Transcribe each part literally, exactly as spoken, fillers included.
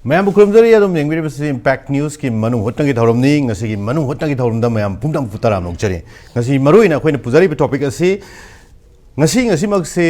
ꯃꯌꯥꯝꯕꯨ ꯈꯨꯔꯨꯝꯖꯔꯤ꯫ ꯑꯗꯨꯝ ꯌꯦꯡꯕꯤꯔꯤꯕꯁꯤ ꯏꯝꯄꯦꯛ ꯅ꯭ꯌꯨꯁꯀꯤ ꯃꯅꯨꯡ ꯍꯨꯠꯅꯒꯤ ꯊꯧꯔꯝꯅꯤ꯫ ꯉꯁꯤꯒꯤ ꯃꯅꯨꯡ ꯍꯨꯠꯅꯒꯤ ꯊꯧꯔꯝꯗ ꯃꯌꯥꯝ ꯄꯨꯝꯅꯃꯛꯄꯨ ꯇꯔꯥꯝꯅ ꯑꯣꯛꯆꯔꯤ꯫ ꯉꯁꯤ ꯃꯔꯨꯑꯣꯏꯅ ꯑꯩꯈꯣꯏꯅ ꯄꯨꯖꯔꯤꯕ ꯇꯣꯄꯤꯛ ꯑꯁꯤ, ꯉꯁꯤ ꯉꯁꯤꯃꯛꯁꯦ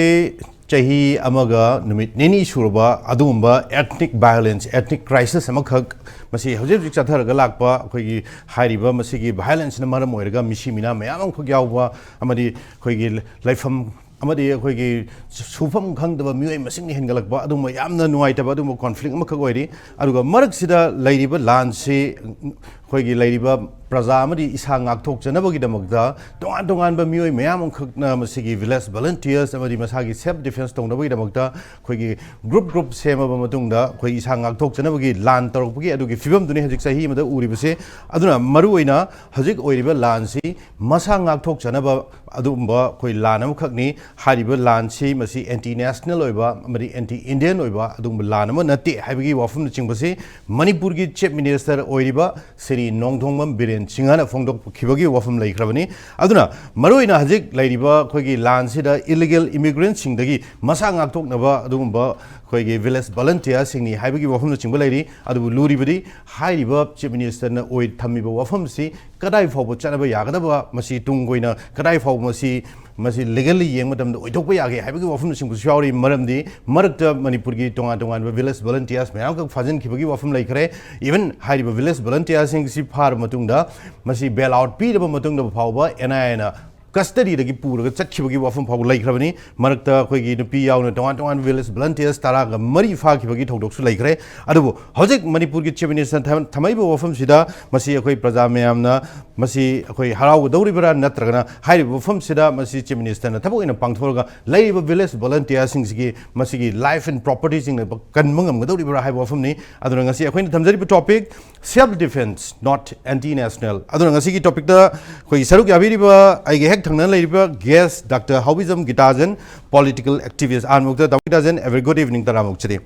ꯆꯍꯤ ꯑꯃꯒ ꯅꯨꯃꯤꯠ ꯅꯤꯅꯤ ꯁꯨꯔꯕ ꯑꯗꯨꯒꯨꯝꯕ ethnic violence, ethnic crisis ꯑꯃꯈꯛ, ꯃꯁꯤ ꯍꯧꯖꯤꯛ ꯍꯧꯖꯤꯛ ꯆꯠꯊꯔꯒ ꯂꯥꯛꯄ ꯑꯩꯈꯣꯏꯒꯤ ꯍꯥꯏꯔꯤꯕ ꯃꯁꯤꯒꯤ violenceꯅ ꯃꯔꯝ ꯑꯣꯏꯔꯒ ꯃꯤꯁꯤ ꯃꯤꯅꯥ ꯃꯌꯥꯝ ꯑꯃꯈꯛ ꯌꯥꯎꯕ ꯑꯃꯗꯤ ꯑꯩꯈꯣꯏꯒꯤ ꯂꯩꯐꯝ ꯑꯃꯗꯤ ꯑꯩꯈꯣꯏꯒꯤ ꯁꯨꯐꯝ ꯈꯪꯗꯕ ꯃꯤꯑꯣꯏ ꯃꯁꯤꯡꯅ ꯍꯦꯟꯒꯠꯂꯛꯄ, ꯑꯗꯨꯒꯨꯝꯕ ꯌꯥꯝꯅ ꯅꯨꯡꯉꯥꯏꯇꯕ ꯑꯗꯨꯒꯨꯝꯕ conflict ꯑꯃꯈꯛ ꯑꯣꯏꯔꯤ꯫ ꯑꯗꯨꯒ ꯃꯔꯛꯁꯤꯗ ꯂꯩꯔꯤꯕ ꯂꯥꯟꯁꯤ ꯑꯩꯈꯣꯏꯒꯤ ꯂꯩꯔꯤꯕ ꯄ꯭ꯔꯖꯥ ꯑꯃꯗꯤ ꯏꯁꯥ ꯉꯥꯛꯊꯣꯛꯆꯅꯕꯒꯤꯗꯃꯛꯇ ꯇꯣꯉꯥꯟ ꯇꯣꯉꯥꯟꯕ ꯃꯤꯑꯣꯏ ꯃꯌꯥꯝ ꯑꯃꯈꯛꯅ ꯃꯁꯤꯒꯤ village volunteers ꯑꯃꯗꯤ ꯃꯁꯥꯒꯤ self defence ꯇꯧꯅꯕꯒꯤꯗꯃꯛꯇ ꯑꯩꯈꯣꯏꯒꯤ group group ꯁꯦꯝꯃꯕ ꯃꯇꯨꯡꯗ ꯑꯩꯈꯣꯏ ꯏꯁꯥ ꯉꯥꯛꯊꯣꯛꯆꯅꯕꯒꯤ ꯂꯥꯟ ꯇꯧꯔꯛꯄꯒꯤ ꯑꯗꯨꯒꯤ ꯐꯤꯕꯝꯗꯨꯅꯤ ꯍꯧꯖꯤꯛ ꯆꯍꯤ ꯑꯃꯗ ꯎꯔꯤꯕꯁꯦ꯫ ꯑꯗꯨꯅ ꯃꯔꯨꯑꯣꯏꯅ ꯍꯧꯖꯤꯛ ꯑꯣꯏꯔꯤꯕ ꯂꯥꯟꯁꯤ ꯃꯁꯥ ꯉꯥꯛꯊꯣꯛꯆꯅꯕ ꯑꯗꯨꯒꯨꯝꯕ ꯑꯩꯈꯣꯏ ꯂꯥꯟ ꯑꯃꯈꯛꯅꯤ꯫ ꯍꯥꯏꯔꯤꯕ ꯂꯥꯟꯁꯤ ꯃꯁꯤ anti national ꯑꯣꯏꯕ ꯑꯃꯗꯤ anti Indian ꯑꯣꯏꯕ ꯑꯗꯨꯒꯨꯝꯕ ꯂꯥꯟ ꯑꯃ ꯅꯠꯇꯦ ꯍꯥꯏꯕꯒꯤ ꯋꯥꯐꯝꯅꯆꯤꯡꯕꯁꯤ ꯃꯅꯤꯄꯨꯔꯒꯤ Chief Minister ꯑꯣꯏꯔꯤꯕ ꯁ꯭ꯔꯤ ꯅꯣꯡꯊꯣꯝꯕꯝ ꯕꯤꯔꯦꯟ ꯁꯤꯡꯍꯅ ꯐꯣꯡꯗꯣꯛꯈꯤꯕꯒꯤ ꯋꯥꯐꯝ ꯂꯩꯈ꯭ꯔꯕꯅꯤ꯫ ꯑꯗꯨꯅ ꯃꯔꯨꯑꯣꯏꯅ ꯍꯧꯖꯤꯛ ꯂꯩꯔꯤꯕ ꯑꯩꯈꯣꯏꯒꯤ ꯂꯥꯟꯁꯤꯗ illegal immigrantꯁꯤꯡꯗꯒꯤ ꯃꯁꯥ ꯉꯥꯛꯊꯣꯛꯅꯕ ꯑꯗꯨꯒꯨꯝꯕ ꯑꯩꯈꯣꯏꯒꯤ village volunteerꯁꯤꯡꯅꯤ ꯍꯥꯏꯕꯒꯤ ꯋꯥꯐꯝꯅꯆꯤꯡꯕ ꯂꯩꯔꯤ꯫ ꯑꯗꯨꯕꯨ ꯂꯨꯔꯤꯕꯗꯤ ꯍꯥꯏꯔꯤꯕ Chief Ministerꯅ ꯑꯣꯏ ꯊꯝꯃꯤꯕ ꯋꯥꯐꯝꯁꯤ ꯀꯗꯥꯏ ꯐꯥꯎꯕ ꯆꯠꯅꯕ ꯌꯥꯒꯗꯕ, ꯃꯁꯤ ꯇꯨꯡ ꯀꯣꯏꯅ ꯀꯗꯥꯏ ꯐꯥꯎꯕ ꯃꯁꯤ, ꯃꯁꯤ legally ꯌꯦꯡꯕ ꯃꯇꯝꯗ ꯑꯣꯏꯊꯣꯛꯄ ꯌꯥꯒꯦ ꯍꯥꯏꯕꯒꯤ ꯋꯥꯐꯝꯅꯆꯤꯡꯕꯁꯨ ꯌꯥꯎꯔꯤ꯫ ꯃꯔꯝꯗꯤ ꯃꯔꯛꯇ ꯃꯅꯤꯄꯨꯔꯒꯤ ꯇꯣꯉꯥꯟ ꯇꯣꯉꯥꯟꯕ village volunteers ꯃꯌꯥꯝ ꯑꯃꯈꯛ ꯐꯥꯖꯤꯟꯈꯤꯕꯒꯤ ꯋꯥꯐꯝ ꯂꯩꯈ꯭ꯔꯦ꯫ Even ꯍꯥꯏꯔꯤꯕ village volunteerꯁꯤꯡꯁꯤ ꯐꯥꯔꯕ ꯃꯇꯨꯡꯗ ꯃꯁꯤ bail out ꯄꯤꯔꯕ ꯃꯇꯨꯡꯗ ꯐꯥꯎꯕ NIAꯅ custodyꯗꯒꯤ ꯄꯨꯔꯒ ꯆꯠꯈꯤꯕꯒꯤ ꯋꯥꯐꯝ ꯐꯥꯎꯕ ꯂꯩꯈ꯭ꯔꯕꯅꯤ꯫ ꯃꯔꯛꯇ ꯑꯩꯈꯣꯏꯒꯤ ꯅꯨꯄꯤ ꯌꯥꯎꯅ ꯇꯣꯉꯥꯟ ꯇꯣꯉꯥꯟꯕ village volunteers ꯇꯔꯥꯒ ꯃꯔꯤ ꯐꯥꯈꯤꯕꯒꯤ ꯊꯧꯗꯣꯛꯁꯨ ꯂꯩꯈ꯭ꯔꯦ꯫ ꯑꯗꯨꯕꯨ ꯍꯧꯖꯤꯛ ꯃꯅꯤꯄꯨꯔꯒꯤ Chief Ministerꯅ ꯊꯝ-, ꯊꯝꯃꯛꯏꯕ ꯋꯥꯐꯝꯁꯤꯗ ꯃꯁꯤ ꯑꯩꯈꯣꯏ ꯄ꯭ꯔꯖꯥ ꯃꯌꯥꯝꯅ ꯃꯁꯤ ꯑꯩꯈꯣꯏ ꯍꯔꯥꯎꯒꯗꯧꯔꯤꯕ꯭ꯔꯥ, ꯅꯠꯇ꯭ꯔꯒꯅ ꯍꯥꯏꯔꯤꯕ ꯋꯥꯐꯝꯁꯤꯗ ꯃꯁꯤ Chief Ministerꯅ ꯊꯕꯛ ꯑꯣꯏꯅ ꯄꯥꯡꯊꯣꯛꯑꯒ ꯂꯩꯔꯤꯕ village volunteerꯁꯤꯡꯁꯤꯒꯤ ꯃꯁꯤꯒꯤ life and propertyꯁꯤꯡꯅ ꯀꯟꯕ ꯉꯝꯒꯗꯧꯔꯤꯕ꯭ꯔꯥ ꯍꯥꯏꯕ ꯋꯥꯐꯝꯅꯤ꯫ ꯑꯗꯨꯅ ꯉꯁꯤ ꯑꯩꯈꯣꯏꯅ ꯊꯝꯖꯔꯤꯕ topic, self defence, not anti national꯫ ꯑꯗꯨꯅ ꯉꯁꯤꯒꯤ topicꯇ ꯑꯩꯈꯣꯏꯒꯤ ꯁꯔꯨꯛ ꯌꯥꯕꯤꯔꯤꯕ ꯑꯩꯒꯤ ꯍꯦꯛ ꯊꯪꯅꯅ ꯂꯩꯔꯤꯕ guest Doctor ꯍꯥꯎꯕꯤꯖꯝ ꯒꯤꯇꯥꯖꯟ, political activist꯫ ꯑꯍꯥꯟꯕꯃꯛꯇ the ꯒꯤꯇꯥꯖꯟ, a very good evening, ꯇꯔꯥꯝꯅ ꯑꯣꯛꯆꯔꯤ꯫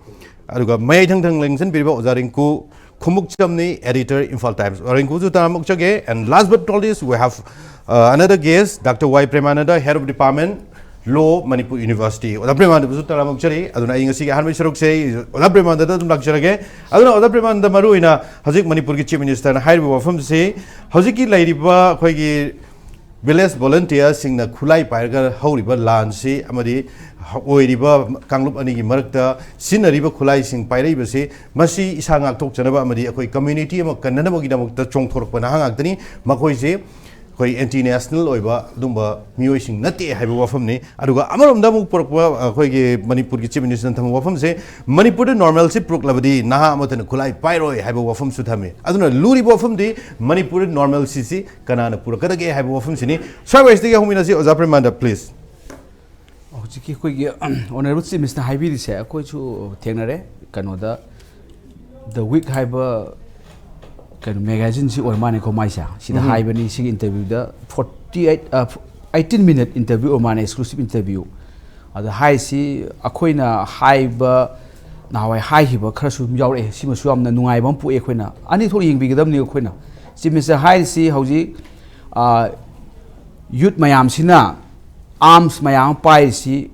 ꯑꯗꯨꯒ ꯃꯌꯥꯏ ꯊꯪ ꯊꯪ ꯂꯦꯡꯁꯤꯟꯕꯤꯔꯤꯕ ꯑꯣꯖꯥ ꯔꯤꯡꯀꯨ ꯈꯨꯃꯨꯛꯆꯝꯅꯤ, editor, ꯏꯝꯐꯥꯜ ꯇꯥꯏꯝꯁ꯫ ꯑꯣꯖꯥ ꯔꯤꯡꯀꯨꯁꯨ ꯇꯔꯥꯝꯅ ꯑꯣꯛꯆꯒꯦ꯫ And last but not least, we have, uh, another guest, Doctor Y Premananda, head of department, ꯂꯣ ꯃꯅꯤꯄꯨꯔ ꯌꯨꯅꯤꯚꯔꯁꯤꯇꯤ꯫ ꯑꯣꯖꯥ ꯄ꯭ꯔꯦꯃꯥꯅꯟꯗꯕꯨꯁꯨ ꯇꯔꯥꯝꯅ ꯑꯣꯛꯆꯔꯤ꯫ ꯑꯗꯨꯅ ꯑꯩ ꯉꯁꯤꯒꯤ ꯑꯍꯥꯟꯕꯒꯤ ꯁꯔꯨꯛꯁꯦ ꯑꯩ ꯑꯣꯖꯥ ꯄ꯭ꯔꯦꯃꯥꯅꯟꯗꯗ ꯑꯗꯨꯝ ꯂꯥꯛꯆꯔꯒꯦ꯫ ꯑꯗꯨꯅ ꯑꯣꯖꯥ ꯄ꯭ꯔꯦꯃꯥꯅꯟꯗ, ꯃꯔꯨꯑꯣꯏꯅ ꯍꯧꯖꯤꯛ ꯃꯅꯤꯄꯨꯔꯒꯤ ꯆꯤꯐ ꯃꯤꯅꯤꯁꯇꯔꯅ ꯍꯥꯏꯔꯤꯕ ꯋꯥꯐꯝꯁꯤ, ꯍꯧꯖꯤꯛꯀꯤ ꯂꯩꯔꯤꯕ ꯑꯩꯈꯣꯏꯒꯤ ꯚꯤꯂꯦꯖ ꯚꯣꯂꯟꯇꯤꯌꯔꯁꯤꯡꯅ ꯈꯨꯠꯂꯥꯏ ꯄꯥꯏꯔꯒ ꯍꯧꯔꯤꯕ ꯂꯥꯟꯁꯤ ꯑꯃꯗꯤ ꯑꯣꯏꯔꯤꯕ ꯀꯥꯡꯂꯨꯞ ꯑꯅꯤꯒꯤ ꯃꯔꯛꯇ ꯁꯤꯖꯤꯟꯅꯔꯤꯕ ꯈꯨꯠꯂꯥꯏꯁꯤꯡ ꯄꯥꯏꯔꯛꯏꯕꯁꯤ, ꯃꯁꯤ ꯏꯁꯥ ꯉꯥꯛꯊꯣꯛꯆꯅꯕ ꯑꯃꯗꯤ ꯑꯩꯈꯣꯏ ꯀꯝꯃ꯭ꯌꯨꯅꯤꯇꯤ ꯑꯃ ꯀꯟꯅꯅꯕꯒꯤꯗꯃꯛꯇ ꯆꯣꯡꯊꯣꯔꯛꯄ ꯅꯍꯥ ꯉꯥꯛꯇꯅꯤ꯫ ꯃꯈꯣꯏꯁꯦ ꯑꯩꯈꯣꯏ ꯑꯦꯟꯇꯤ ꯅꯦꯁꯅꯦꯜ ꯑꯣꯏꯕ ꯑꯗꯨꯒꯨꯝꯕ ꯃꯤꯑꯣꯏꯁꯤꯡ ꯅꯠꯇꯦ ꯍꯥꯏꯕ ꯋꯥꯐꯝꯅꯤ꯫ ꯑꯗꯨꯒ ꯑꯃꯔꯣꯝꯗ ꯑꯃꯨꯛ ꯄꯨꯔꯛꯄ ꯑꯩꯈꯣꯏꯒꯤ ꯃꯅꯤꯄꯨꯔꯒꯤ ꯆꯤꯐ ꯃꯤꯅꯤꯁꯇꯔꯅ ꯊꯝꯕ ꯋꯥꯐꯝꯁꯦ, ꯃꯅꯤꯄꯨꯔꯗ ꯅꯣꯔꯃꯦꯜꯁꯤ ꯄꯨꯔꯛꯂꯕꯗꯤ ꯅꯍꯥ ꯑꯃꯠꯇꯅ ꯈꯨꯠꯂꯥꯏ ꯄꯥꯏꯔꯣꯏ ꯍꯥꯏꯕ ꯋꯥꯐꯝꯁꯨ ꯊꯝꯃꯤ꯫ ꯑꯗꯨꯅ ꯂꯨꯔꯤꯕ ꯋꯥꯐꯝꯗꯤ ꯃꯅꯤꯄꯨꯔꯗ ꯅꯣꯔꯃꯦꯜꯁꯤꯁꯤ ꯀꯅꯥꯅ ꯄꯨꯔꯛꯀꯗꯒꯦ ꯍꯥꯏꯕ ꯋꯥꯐꯝꯁꯤꯅꯤ꯫ ꯁ꯭ꯋꯥꯏꯋꯥꯏꯁꯤꯗꯒꯤ ꯍꯧꯃꯤꯟꯅꯁꯤ, ꯑꯣꯖꯥ ꯄ꯭ꯔꯦꯃꯥꯅꯟꯗ, ꯄ꯭ꯂꯤꯖ꯫ ꯍꯧꯖꯤꯛꯀꯤ ꯑꯩꯈꯣꯏꯒꯤ ꯑꯣꯅꯔꯦꯕꯜ ꯆꯤꯐ ꯃꯤꯅꯤꯁꯇꯔ ꯍꯥꯏꯕꯤꯔꯤꯁꯦ ꯑꯩꯈꯣꯏꯁꯨ ꯊꯦꯡꯅꯔꯦ꯫ ꯀꯩꯅꯣꯗ ꯗ ꯋꯤꯛ ꯍꯥꯏꯕ ꯀꯩꯅꯣ ꯃꯦꯒꯥꯖꯤꯟꯁꯤ ꯑꯣꯏꯔ ꯃꯥꯅꯦꯀꯣ, ꯃꯥꯏꯁꯦ ꯁꯤꯗ ꯍꯥꯏꯕꯅꯤ꯫ ꯁꯤꯒꯤ ꯏꯟꯇꯔꯚ꯭ꯌꯨꯗ forty eight, eighteen minute interview ꯑꯣꯏꯔ ꯃꯥꯅꯦ, ꯑꯦꯛꯁꯀ꯭ꯂꯨꯁꯤꯞ ꯏꯟꯇꯔꯚ꯭ꯌꯨ꯫ ꯑꯗ ꯍꯥꯏꯔꯤꯁꯤ ꯑꯩꯈꯣꯏꯅ ꯍꯥꯏꯕ ꯅꯍꯥꯟꯋꯥꯏ ꯍꯥꯏꯈꯤꯕ ꯈꯔꯁꯨ ꯑꯗꯨꯝ ꯌꯥꯎꯔꯛꯑꯦ꯫ ꯁꯤꯃꯁꯨ ꯌꯥꯝꯅ ꯅꯨꯡꯉꯥꯏꯕ ꯑꯃ ꯄꯣꯛꯑꯦ꯫ ꯑꯩꯈꯣꯏꯅ ꯑꯅꯤ ꯊꯣꯛꯅ ꯌꯦꯡꯕꯤꯒꯗꯕꯅꯤ꯫ ꯑꯩꯈꯣꯏꯅ ꯆꯤꯐ ꯃꯤꯅꯤꯁꯇꯔ ꯍꯥꯏꯔꯤꯁꯤ ꯍꯧꯖꯤꯛ ꯌꯨꯠ ꯃꯌꯥꯝꯁꯤꯅ ꯑꯥꯔꯝꯁ ꯃꯌꯥꯝ ꯑꯃ ꯄꯥꯏꯔꯤꯁꯤ,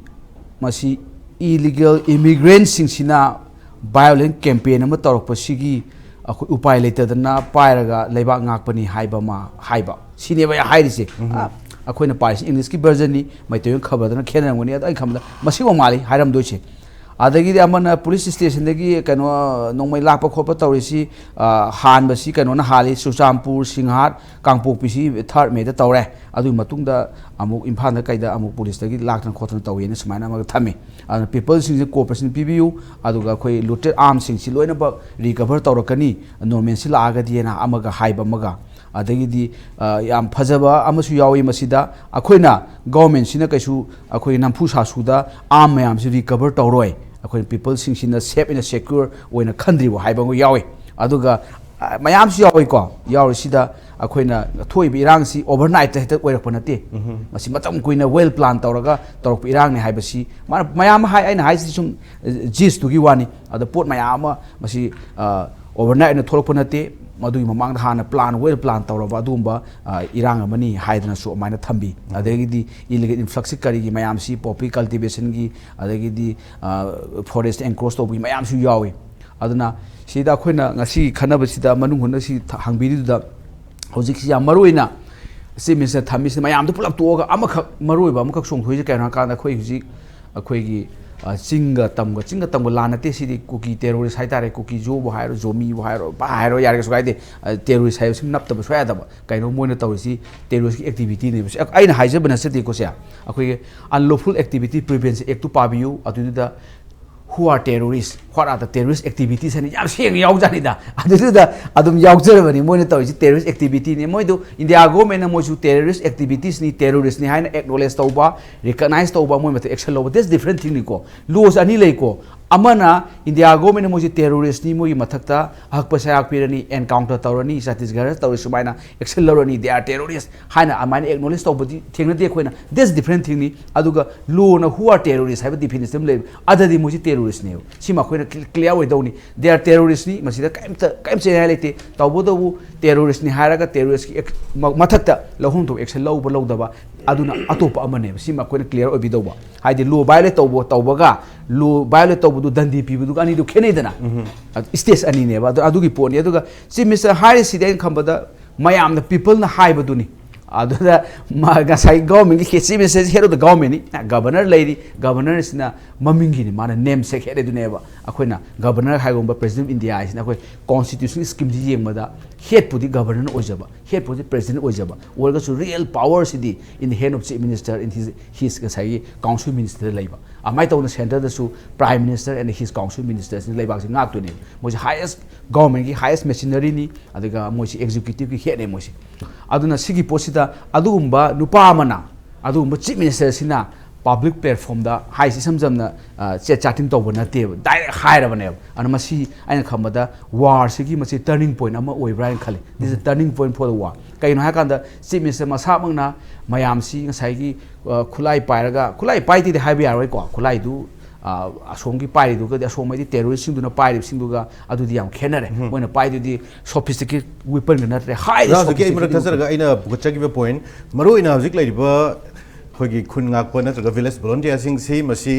ꯃꯁꯤ ꯏꯂꯤꯒꯦꯜ ꯏꯃꯤꯒ꯭ꯔꯦꯟꯁꯤꯡꯁꯤꯅ ꯚꯥꯏꯑꯣꯂꯦꯟ ꯀꯦꯝꯄꯦꯟ ꯑꯃ ꯇꯧꯔꯛꯄꯁꯤꯒꯤ ꯑꯩꯈꯣꯏ ꯎꯄꯥꯏ ꯂꯩꯇꯗꯅ ꯄꯥꯏꯔꯒ ꯂꯩꯕꯥꯛ ꯉꯥꯛꯄꯅꯤ ꯍꯥꯏꯕ ꯑꯃ ꯍꯥꯏꯕ꯫ ꯁꯤꯅꯦꯕ ꯑꯩ ꯍꯥꯏꯔꯤꯁꯦ꯫ ꯑ, ꯑꯩꯈꯣꯏꯅ ꯄꯥꯏꯔꯤꯁꯤ ꯏꯪꯂꯤꯁꯀꯤ ꯚꯔꯖꯟꯅꯤ, ꯃꯩꯇꯩꯂꯣꯟ ꯈꯕꯔꯗꯅ ꯈꯦꯠꯅꯔꯝꯒꯅꯤ꯫ ꯑꯗꯣ ꯑꯩ ꯈꯟꯕꯗ ꯃꯁꯤꯐꯥꯎ ꯃꯥꯜꯂꯤ ꯍꯥꯏꯔꯝꯗꯣꯏꯁꯦ꯫ ꯑꯗꯒꯤꯗꯤ ꯑꯃꯅ ꯄꯨꯂꯤꯁ ꯁ꯭ꯇꯦꯁꯟꯗꯒꯤ ꯀꯩꯅꯣ ꯅꯣꯡꯃꯩ ꯂꯥꯛꯄ ꯈꯣꯠꯄ ꯇꯧꯔꯤꯁꯤ, ꯑ, ꯍꯥꯟꯕꯁꯤ ꯀꯩꯅꯣꯅ ꯍꯥꯜꯂꯤ, ꯆꯨꯔꯆꯥꯟꯄꯨꯔ, ꯁꯤꯡꯍꯥꯠ, ꯀꯥꯡꯄꯣꯛꯄꯤꯁꯤ ꯊꯥꯔꯠ ꯃꯦꯗ ꯇꯧꯔꯦ꯫ ꯑꯗꯨꯒꯤ ꯃꯇꯨꯡꯗ ꯑꯃꯨꯛ ꯏꯝꯐꯥꯜꯗ ꯀꯩꯗ ꯑꯃꯨꯛ ꯄꯨꯂꯤꯁꯇꯒꯤ ꯂꯥꯛꯇꯅ ꯈꯣꯠꯇꯅ ꯇꯧꯋꯦꯅ ꯁꯨꯃꯥꯏꯅ ꯑꯃꯒ ꯊꯝꯃꯤ꯫ ꯑꯗꯨꯅ ꯄꯤꯄꯜꯁꯤꯡꯁꯦ ꯀꯣꯑꯣꯄꯔꯦꯁꯟ ꯄꯤꯕꯤꯌꯨ, ꯑꯗꯨꯒ ꯑꯩꯈꯣꯏ ꯂꯨꯇꯦꯠ ꯑꯥꯔꯝꯁꯤꯡꯁꯤ ꯂꯣꯏꯅꯃꯛ ꯔꯤꯀꯚꯔ ꯇꯧꯔꯛꯀꯅꯤ ꯅꯣꯔꯃꯦꯜꯁꯤ ꯂꯥꯛꯑꯒꯗꯤꯅ ꯑꯃꯒ ꯍꯥꯏꯕ ꯑꯃꯒ꯫ ꯑꯗꯒꯤꯗꯤ, ꯑ, ꯌꯥꯝ ꯐꯖꯕ ꯑꯃꯁꯨ ꯌꯥꯎꯏ ꯃꯁꯤꯗ꯫ ꯑꯩꯈꯣꯏꯅ ꯒꯣꯔꯃꯦꯟꯁꯤꯅ ꯀꯩꯁꯨ ꯑꯩꯈꯣꯏ ꯅꯝꯐꯨ ꯁꯥꯁꯨꯗ ꯑꯥꯔꯝ ꯃꯌꯥꯝꯁꯤ ꯔꯤꯀꯚꯔ ꯇꯧꯔꯣꯏ, ꯑꯩꯈꯣꯏꯅ ꯄꯤꯄꯜꯁꯤꯡꯁꯤꯅ ꯁꯦꯐ ꯑꯦꯟ ꯁꯦꯀ꯭ꯌꯨꯔ ꯑꯣꯏꯅ ꯈꯟꯗ꯭ꯔꯤꯕ ꯍꯥꯏꯕ ꯑꯃ ꯌꯥꯎꯏ꯫ ꯑꯗꯨꯒ, ꯑ, ꯃꯌꯥꯝꯁꯨ ꯌꯥꯎꯏꯀꯣ꯫ ꯌꯥꯎꯔꯤꯁꯤꯗ ꯑꯩꯈꯣꯏꯅ ꯊꯣꯛꯏꯕ ꯏꯔꯥꯡꯁꯤ ꯑꯣꯚꯔꯅꯥꯏꯠꯇ ꯍꯦꯛꯇ ꯑꯣꯏꯔꯛꯄ ꯅꯠꯇꯦ꯫ ꯃꯁꯤ ꯃꯇꯝ ꯀꯨꯏꯅ ꯋꯦꯜ ꯄ꯭ꯂꯥꯟ ꯇꯧꯔꯒ ꯇꯧꯔꯛꯄ ꯏꯔꯥꯡꯅꯤ ꯍꯥꯏꯕꯁꯤ ꯃꯥꯅ, ꯃꯌꯥꯝ ꯑꯃ ꯍꯥꯏ, ꯑꯩꯅ ꯍꯥꯏꯁꯤꯗꯤ ꯁꯨꯝ, ꯑ, ꯖꯤꯁꯇꯨꯒꯤ ꯋꯥꯅꯤ꯫ ꯑꯗ ꯄꯣꯠ ꯃꯌꯥꯝ ꯑꯃ ꯃꯁꯤ, ꯑ, ꯑꯣꯚꯔꯅꯥꯏꯠ ꯑꯣꯏꯅ ꯊꯣꯛꯂꯛꯄ ꯅꯠꯇꯦ꯫ ꯃꯗꯨꯒꯤ ꯃꯃꯥꯡꯗ ꯍꯥꯟꯅ plan well plan ꯇꯧꯔꯕ ꯑꯗꯨꯒꯨꯝꯕ, ꯑ, ꯏꯔꯥꯡ ꯑꯃꯅꯤ ꯍꯥꯏꯗꯅꯁꯨ ꯑꯗꯨꯃꯥꯏꯅ ꯊꯝꯕꯤ꯫ ꯑꯗꯒꯤꯗꯤ illegal influx ꯀꯔꯤꯒꯤ ꯃꯌꯥꯝꯁꯤ, poppy cultivation ꯒꯤ, ꯑꯗꯒꯤꯗꯤ, ꯑ, forest encroach ꯇꯧꯕꯒꯤ ꯃꯌꯥꯝꯁꯨ ꯌꯥꯎꯏ꯫ ꯑꯗꯨꯅ ꯁꯤꯗ ꯑꯩꯈꯣꯏꯅ ꯉꯁꯤ ꯈꯟꯅꯕꯁꯤꯗ ꯃꯅꯨꯡ ꯍꯨꯠꯅ ꯁꯤ ꯊ-, ꯍꯪꯕꯤꯔꯤꯗꯨꯗ ꯍꯧꯖꯤꯛꯁꯤ ꯌꯥꯝ ꯃꯔꯨ ꯑꯣꯏꯅ Chief Minister ꯊꯝꯃꯤꯁꯤꯅ ꯃꯌꯥꯝꯗꯨ ꯄꯨꯂꯞ ꯇꯣꯛꯑꯒ ꯑꯃꯈꯛ ꯃꯔꯨ ꯑꯣꯏꯕ ꯑꯃꯈꯛ ꯆꯣꯡꯊꯣꯛꯏꯁꯦ ꯀꯩꯅꯣ ꯍꯥꯏꯔꯀꯥꯟꯗ ꯑꯩꯈꯣꯏ ꯍꯧꯖꯤꯛ ꯑꯩꯈꯣꯏꯒꯤ, ꯑ, ꯆꯤꯡꯒ ꯇꯝꯒ, ꯆꯤꯡꯒ ꯇꯝꯒ ꯂꯥꯟ ꯅꯠꯇꯦ, ꯁꯤꯗꯤ ꯀꯨꯀꯤ terrorist ꯍꯥꯏꯇꯥꯔꯦ, ꯀꯨꯀꯤ ꯖꯣꯕꯨ ꯍꯥꯏꯔꯣ, ꯖꯣꯃꯤꯕꯨ ꯍꯥꯏꯔꯣ, ꯚꯥ ꯍꯥꯏꯔꯣ, ꯌꯥꯔꯦ, ꯀꯩꯁꯨ ꯀꯥꯏꯗꯦ꯫ ꯑ, terrorist ꯍꯥꯏꯕꯁꯤ ꯅꯞꯇꯕ ꯁꯨꯡꯌꯥ ꯌꯥꯗꯕ꯫ ꯀꯩꯅꯣ ꯃꯣꯏꯅ ꯇꯧꯔꯤꯁꯤ terrorist ꯀꯤ activity ꯅꯦꯕ꯫ ꯁꯤ ꯑꯩꯅ ꯍꯥꯏꯖꯕ ꯅꯠꯆꯗꯦꯀꯣ ꯁꯦ꯫ ꯑꯩꯈꯣꯏꯒꯤ Unlawful Activity Prevention Act ꯇꯨ ꯄꯥꯕꯤꯌꯨ, ꯑꯗꯨꯗꯨꯗ Who are terrorists? What are the terrorist activities? ꯍꯥꯏꯅ ꯌꯥꯝ ꯁꯦꯡꯅ ꯌꯥꯎꯖꯥꯠꯅꯤꯗ꯫ ꯑꯗꯨꯗꯨꯗ ꯑꯗꯨꯝ ꯌꯥꯎꯖꯔꯕꯅꯤ ꯃꯣꯏꯅ ꯇꯧꯔꯤꯁꯤ terrorist activity ꯅꯤ꯫ ꯃꯣꯏꯗꯨ India government ꯅ ꯃꯣꯏꯁꯨ terrorist activities ꯅꯤ, terrorist ꯅꯤ ꯍꯥꯏꯅ acknowledge ꯇꯧꯕ, recognize ꯇꯧꯕ, ꯃꯣꯏ ꯃꯊꯛ action ꯂꯧꯕ, that's different thing ꯅꯤꯀꯣ꯫ Law ꯁꯦ ꯑꯅꯤ ꯂꯩꯀꯣ꯫ ꯑꯃꯅ India government ꯅ ꯃꯣꯏꯁꯤ terrorist ꯅꯤ, ꯃꯣꯏꯒꯤ ꯃꯊꯛꯇ ꯑꯍꯛꯄ ꯁꯌꯥꯛ ꯄꯤꯔꯅꯤ, encounter ꯇꯧꯔꯅꯤ, ꯆꯇꯤꯁꯒꯔꯗ ꯇꯧꯔꯤ ꯁꯨꯃꯥꯏꯅ action ꯂꯧꯔꯅꯤ, they are terrorist ꯍꯥꯏꯅ ꯑꯗꯨꯃꯥꯏꯅ acknowledge ꯇꯧꯕꯗꯤ ꯊꯦꯡꯅꯗꯦ ꯑꯩꯈꯣꯏꯅ꯫ That's different thing ꯅꯤ꯫ ꯑꯗꯨꯒ law ꯅ who are terrorist ꯍꯥꯏꯕ definition ꯑꯃ ꯂꯩꯕ, ꯑꯗꯨꯗꯤ ꯃꯣꯏꯁꯤ terrorist ꯅꯦꯕ꯫ ꯁꯤꯃ ꯑꯩꯈꯣꯏꯅ cl-, clear ꯑꯣꯏꯗꯧꯅꯤ꯫ They are terrorist ꯅꯤ, ꯃꯁꯤꯗ ꯀꯔꯤꯝꯇ, ꯀꯔꯤꯝ ꯆꯦꯟꯅꯤꯡꯉꯥꯏ ꯂꯩꯇꯦ꯫ ꯇꯧꯕꯇꯕꯨ terrorist ꯅꯤ ꯍꯥꯏꯔꯒ terrorist ꯀꯤ act-, ꯃ-, ꯃꯊꯛꯇ ꯂꯧꯐꯝ ꯊꯣꯛꯄ action ꯂꯧꯕ ꯂꯧꯗꯕ, ꯑꯗꯨꯅ ꯑꯇꯣꯞꯄ ꯑꯃꯅꯦꯕ꯫ ꯁꯤꯃ ꯑꯩꯈꯣꯏꯅ clear ꯑꯣꯏꯕꯤꯗꯧꯕ꯫ ꯍꯥꯏꯗꯤ law violate ꯇꯧꯕ, ꯇꯧꯕꯒ law violate ꯇꯧꯕꯗꯨ ꯗꯟꯗꯤ ꯄꯤꯕꯗꯨꯒ ꯑꯅꯤꯗꯨ ꯈꯦꯠꯅꯩꯗꯅ꯫ ꯑꯗꯨ stage ꯑꯅꯤꯅꯦꯕ꯫ ꯑꯗꯨ, ꯑꯗꯨꯒꯤ ꯄꯣꯠꯅꯤ꯫ ꯑꯗꯨꯒ Chief Minister ꯍꯥꯏꯔꯤꯁꯤꯗꯤ ꯑꯩꯅ ꯈꯟꯕꯗ ꯃꯌꯥꯝꯅ, people ꯅ ꯍꯥꯏꯕꯗꯨꯅꯤ꯫ ꯑꯗꯨꯗ ꯃꯥ ꯉꯁꯥꯏ government ꯀꯤ Chief Minister head of the government ꯅꯤ, governor ꯂꯩꯔꯤ, governor ꯁꯤꯅ ꯃꯃꯤꯡꯒꯤꯅꯤ, ꯃꯥꯅ namesake head ꯑꯗꯨꯅꯦꯕ꯫ ꯑꯩꯈꯣꯏꯅ governor ꯍꯥꯏꯒꯨꯝꯕ President of India ꯍꯥꯏꯁꯤꯅ ꯑꯩꯈꯣꯏ constitutional scheme ꯁꯤ ꯌꯦꯡꯕꯗ head ꯄꯨꯗꯤ governor ꯅ ꯑꯣꯏꯖꯕ, head ꯄꯨꯗꯤ President ꯑꯣꯏꯖꯕ, ꯑꯣꯏꯔꯒꯁꯨ real power CD in the hand of Chief Minister, in his, his ꯉꯁꯥꯏꯒꯤ council minister ꯗ ꯂꯩꯕ꯫ ꯑꯗꯨꯃꯥꯏꯅ ꯇꯧꯅ centre ꯗꯁꯨ Prime Minister and his council minister ꯁꯤꯅ ꯂꯩꯕꯥꯛꯁꯤ ꯉꯥꯛꯇꯣꯏꯅꯦꯕ꯫ ꯃꯣꯏꯁꯦ highest, government ꯀꯤ highest machinery ꯅꯤ, ꯑꯗꯨꯒ ꯃꯣꯏꯁꯤ executive ꯀꯤ head ꯅꯦ ꯃꯣꯏꯁꯤ꯫ ꯑꯗꯨꯅ ꯁꯤꯒꯤ ꯄꯣꯠꯁꯤꯗ ꯑꯗꯨꯒꯨꯝꯕ ꯅꯨꯄꯥ ꯑꯃꯅ, ꯑꯗꯨꯒꯨꯝꯕ Chief Minister ꯁꯤꯅ public platform ꯗ ꯍꯥꯏꯁꯤ ꯏꯁꯝ ꯁꯝꯅ, ꯑ, chat chatting ꯇꯧꯕ ꯅꯠꯇꯦꯕ, direct ꯍꯥꯏꯔꯕꯅꯦꯕ꯫ ꯑꯗꯨꯅ ꯃꯁꯤ ꯑꯩꯅ ꯈꯟꯕꯗ war ꯁꯤꯒꯤ ꯃꯁꯤ turning point ꯑꯃ ꯑꯣꯏꯕ꯭ꯔꯥ ꯍꯥꯏꯅ ꯈꯜꯂꯤ꯫ This is a turning point for the war꯫ ꯀꯩꯒꯤꯅꯣ ꯍꯥꯏꯀꯥꯟꯗ Chief Minister ꯃꯁꯥꯃꯛꯅ ꯃꯌꯥꯝꯁꯤ ꯉꯁꯥꯏꯒꯤ, ꯑ, ꯈꯨꯠꯂꯥꯏ ꯄꯥꯏꯔꯒ, ꯈꯨꯠꯂꯥꯏ ꯄꯥꯏꯗꯦꯗꯤ ꯍꯥꯏꯕ ꯌꯥꯔꯣꯏꯀꯣ, ꯈꯨꯠꯂꯥꯏꯗꯨ ꯑ, ꯑꯁꯣꯝꯒꯤ ꯄꯥꯏꯔꯤꯗꯨꯒꯗꯤ, ꯑꯁꯣꯝ ꯍꯥꯏꯗꯤ terrorist ꯁꯤꯡꯗꯨꯅ ꯄꯥꯏꯔꯤꯕꯁꯤꯡꯗꯨꯒ ꯑꯗꯨꯗꯤ ꯌꯥꯝ ꯈꯦꯠꯅꯔꯦ꯫ ꯃꯣꯏꯅ ꯄꯥꯏꯗꯨꯗꯤ sophisticated weapon ꯒ ꯅꯠꯇ꯭ꯔꯦ, highly ꯑꯣꯖꯥ, ꯍꯧꯖꯤꯛꯀꯤ ꯑꯩ ꯃꯔꯛ sophisticated ꯊꯠꯆꯔꯒ ꯑꯩꯅ ꯄꯨꯈꯠꯆꯈꯤꯕ ꯄꯣꯏꯟ, ꯃꯔꯨꯑꯣꯏꯅ ꯍꯧꯖꯤꯛ ꯂꯩꯔꯤꯕ ꯑꯩꯈꯣꯏꯒꯤ ꯈꯨꯟ ꯉꯥꯛꯄ ꯅꯠꯇ꯭ꯔꯒ village volunteer ꯁꯤꯡꯁꯤ ꯃꯁꯤ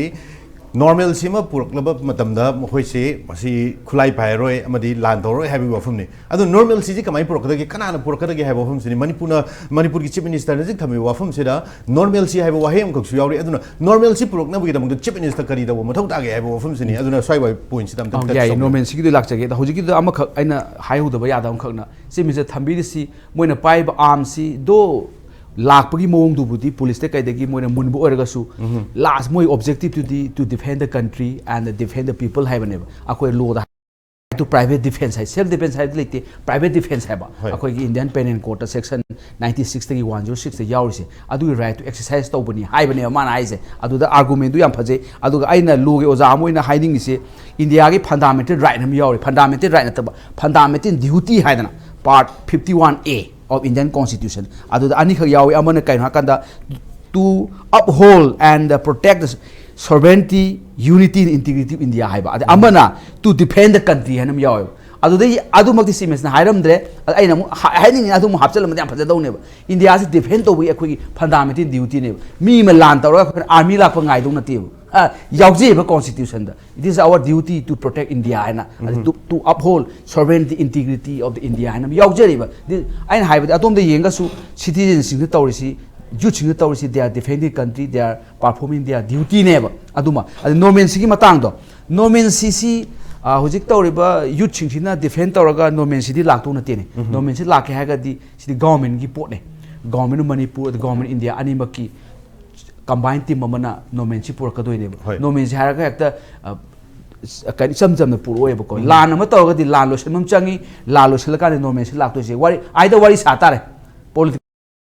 normalcy ꯑꯃ ꯄꯨꯔꯛꯂꯕ ꯃꯇꯝꯗ ꯃꯈꯣꯏꯁꯤ ꯃꯁꯤ ꯈꯨꯠꯂꯥꯏ ꯄꯥꯏꯔꯔꯣꯏ ꯑꯃꯗꯤ ꯂꯥꯟ ꯇꯧꯔꯔꯣꯏ ꯍꯥꯏꯕꯒꯤ ꯋꯥꯐꯝꯅꯤ꯫ ꯑꯗꯨ normalcy ꯁꯤ ꯀꯃꯥꯏꯅ ꯄꯨꯔꯛꯀꯗꯒꯦ, ꯀꯅꯥꯅ ꯄꯨꯔꯛꯀꯗꯒꯦ ꯍꯥꯏꯕ ꯋꯥꯐꯝꯁꯤꯅꯤ꯫ ꯃꯅꯤꯄꯨꯔꯅ, ꯃꯅꯤꯄꯨꯔꯒꯤ Chief Minister ꯅ ꯍꯧꯖꯤꯛ ꯊꯝꯃꯤꯕ ꯋꯥꯐꯝꯁꯤꯗ normalcy ꯍꯥꯏꯕ ꯋꯥꯍꯩ ꯑꯃꯈꯛꯁꯨ ꯌꯥꯎꯔꯤ꯫ ꯑꯗꯨꯅ normalcy ꯄꯨꯔꯛꯅꯕꯒꯤꯗꯃꯛꯇ Chief Minister ꯀꯔꯤ ꯇꯧꯕ ꯃꯊꯧ ꯇꯥꯒꯦ ꯍꯥꯏꯕ ꯋꯥꯐꯝꯁꯤꯅꯤ꯫ ꯑꯗꯨꯅ ꯁ꯭ꯋꯥꯏ ꯋꯥꯏ ꯄꯣꯏꯟꯁꯤꯗ ꯑꯝꯇꯪ ꯑꯧ, touch ꯌꯥꯏꯌꯦ, ꯇꯧꯕꯤꯌꯨ꯫ normalcy ꯒꯤꯗꯨ ꯂꯥꯛꯆꯒꯦ꯫ ꯑꯗꯣ ꯍꯧꯖꯤꯛꯀꯤꯗꯨꯗ ꯑꯃꯈꯛ ꯑꯩꯅ ꯍꯥꯏꯍꯧꯗꯕ ꯌꯥꯗꯕ ꯑꯃꯈꯛꯅ, Chief Minister ꯊꯝꯕꯤꯔꯤꯁꯤ ꯃꯣꯏꯅ ꯄꯥꯏꯕ arms ꯁꯤ ꯗꯣ ꯂꯥꯛꯄꯒꯤ ꯃꯑꯣꯡꯗꯨꯕꯨꯗꯤ police ꯇ ꯀꯩꯗꯒꯤ ꯃꯣꯏꯅ ꯃꯨꯟꯕ ꯑꯣꯏꯔꯒꯁꯨ, last ꯃꯣꯏ objective ꯇꯨꯗꯤ to defend the country and defend the people ꯍꯥꯏꯕꯅꯦꯕ꯫ ꯑꯩꯈꯣꯏ law the to private defence high, self defence ꯍꯥꯏꯕꯗꯤ ꯂꯩꯇꯦ, private defence ꯍꯥꯏꯕ꯫ ꯍꯣꯏ꯫ ꯑꯩꯈꯣꯏꯒꯤ Indian Penal Code ꯇ section ninety six ꯇꯒꯤ one zero six ꯇ ꯌꯥꯎꯔꯤꯁꯦ, ꯑꯗꯨꯒꯤ right ꯇꯨ exercise ꯇꯧꯕꯅꯤ ꯍꯥꯏꯕꯅꯦꯕ ꯃꯥꯅ ꯍꯥꯏꯁꯦ꯫ ꯑꯗꯨꯗ argument ꯗꯨ ꯌꯥꯝ ꯐꯖꯩ꯫ ꯑꯗꯨꯒ ꯑꯩꯅ law ꯒꯤ ꯑꯣꯖꯥ ꯑꯃ ꯑꯣꯏꯅ ꯍꯥꯏꯅꯤꯡꯉꯤꯁꯦ, India ꯒꯤ fundamental right ꯑꯃ ꯌꯥꯎꯔꯤ, fundamental right ꯅꯠꯇꯕ, fundamental duty ꯍꯥꯏꯗꯅ, part fifty one A of Indian Constitution, ꯑꯗꯨꯗ ꯑꯅꯤꯈꯛ ꯌꯥꯎꯏ꯫ ꯑꯃꯅ ꯀꯩꯅꯣ ꯍꯥꯏꯀꯥꯟꯗ, to uphold and protect the sovereignty, unity and integrity of India ꯍꯥꯏꯕ, ꯑꯗ ꯑꯃꯅ to defend the country ꯍꯥꯏꯅ ꯑꯃ ꯌꯥꯎꯋꯦꯕ꯫ ꯑꯗꯨꯗꯩ ꯑꯗꯨꯃꯛꯇꯤ Chief Minister ꯅ ꯍꯥꯏꯔꯝꯗ꯭ꯔꯦ, ꯑꯗ ꯑꯩꯅ ꯑꯃꯨꯛ ꯍꯥ-, ꯍꯥꯏꯅꯤꯡꯉꯤꯅ ꯑꯗꯨ ꯑꯃꯨꯛ ꯍꯥꯞꯆꯤꯜꯂꯝꯃꯗꯤ ꯌꯥꯝ ꯐꯖꯗꯧꯅꯦꯕ꯫ India ꯁꯤ defend ꯇꯧꯕꯒꯤ ꯑꯩꯈꯣꯏꯒꯤ fundamental duty ꯅꯦꯕ꯫ ꯃꯤ ꯑꯃ ꯂꯥꯟ ꯇꯧꯔꯒ ꯑꯩꯈꯣꯏꯅ army ꯂꯥꯛꯄ ꯉꯥꯏꯗꯧ ꯅꯠꯇꯦꯕ꯫ ꯑ, ꯌꯥꯎꯖꯩꯕ Constitution the, "It is our duty to protect India" ꯍꯥꯏꯅ, ꯑꯗ to, to uphold sovereignty, integrity of the India ꯍꯥꯏꯅ ꯑꯃ ꯌꯥꯎꯖꯔꯤꯕ꯫ ꯗꯤ-, ꯑꯩꯅ ꯍꯥꯏꯕꯗꯤ ꯑꯗꯣꯝꯗ ꯌꯦꯡꯉꯒꯁꯨ citizen ꯁꯤꯡꯗ ꯇꯧꯔꯤꯁꯤ, youth ꯁꯤꯡꯗ ꯇꯧꯔꯤꯁꯤ, they are defending country, they are performing their duty ꯅꯦꯕ꯫ ꯑꯗꯨꯃ, ꯑꯗ normalcy ꯒꯤ ꯃꯇꯥꯡꯗꯣ, normalcy ꯁꯤ, ꯑ, ꯍꯧꯖꯤꯛ ꯇꯧꯔꯤꯕ youth ꯁꯤꯡꯁꯤꯅ defend ꯇꯧꯔꯒ normalcy ꯗꯤ ꯂꯥꯛꯇꯧ ꯅꯠꯇꯦꯅꯦ꯫ Normalcy ꯂꯥꯛꯀꯦ ꯍꯥꯏꯔꯒꯗꯤ ꯁꯤꯗꯤ government ꯒꯤ ꯄꯣꯠꯅꯦ꯫ Government of Manipur ꯑꯗ Government of India ꯑꯅꯤꯃꯛꯀꯤ combine team ꯑꯃꯅ normalcy ꯄꯨꯔꯛꯀꯗꯣꯏꯅꯦꯕ꯫ ꯍꯣꯏ꯫ Normalcy ꯍꯥꯏꯔꯒ ꯍꯦꯛꯇ, ꯑ, ꯀꯩꯅꯣ, ꯏꯆꯝ ꯆꯝꯅ ꯄꯨꯔꯛꯑꯣꯏꯕꯀꯣ꯫ ꯂꯥꯟ ꯑꯃ ꯇꯧꯔꯒꯗꯤ ꯂꯥꯟ ꯂꯣꯏꯁꯤꯟꯕ ꯑꯃ ꯆꯪꯉꯤ, ꯂꯥꯟ ꯂꯣꯏꯁꯤꯜꯂꯀꯥꯟꯗ normalcy ꯂꯥꯛꯇꯣꯏꯁꯦ꯫ ꯋꯥꯔꯤ, either ꯋꯥꯔꯤ ꯁꯥ ꯇꯥꯔꯦ꯫ Political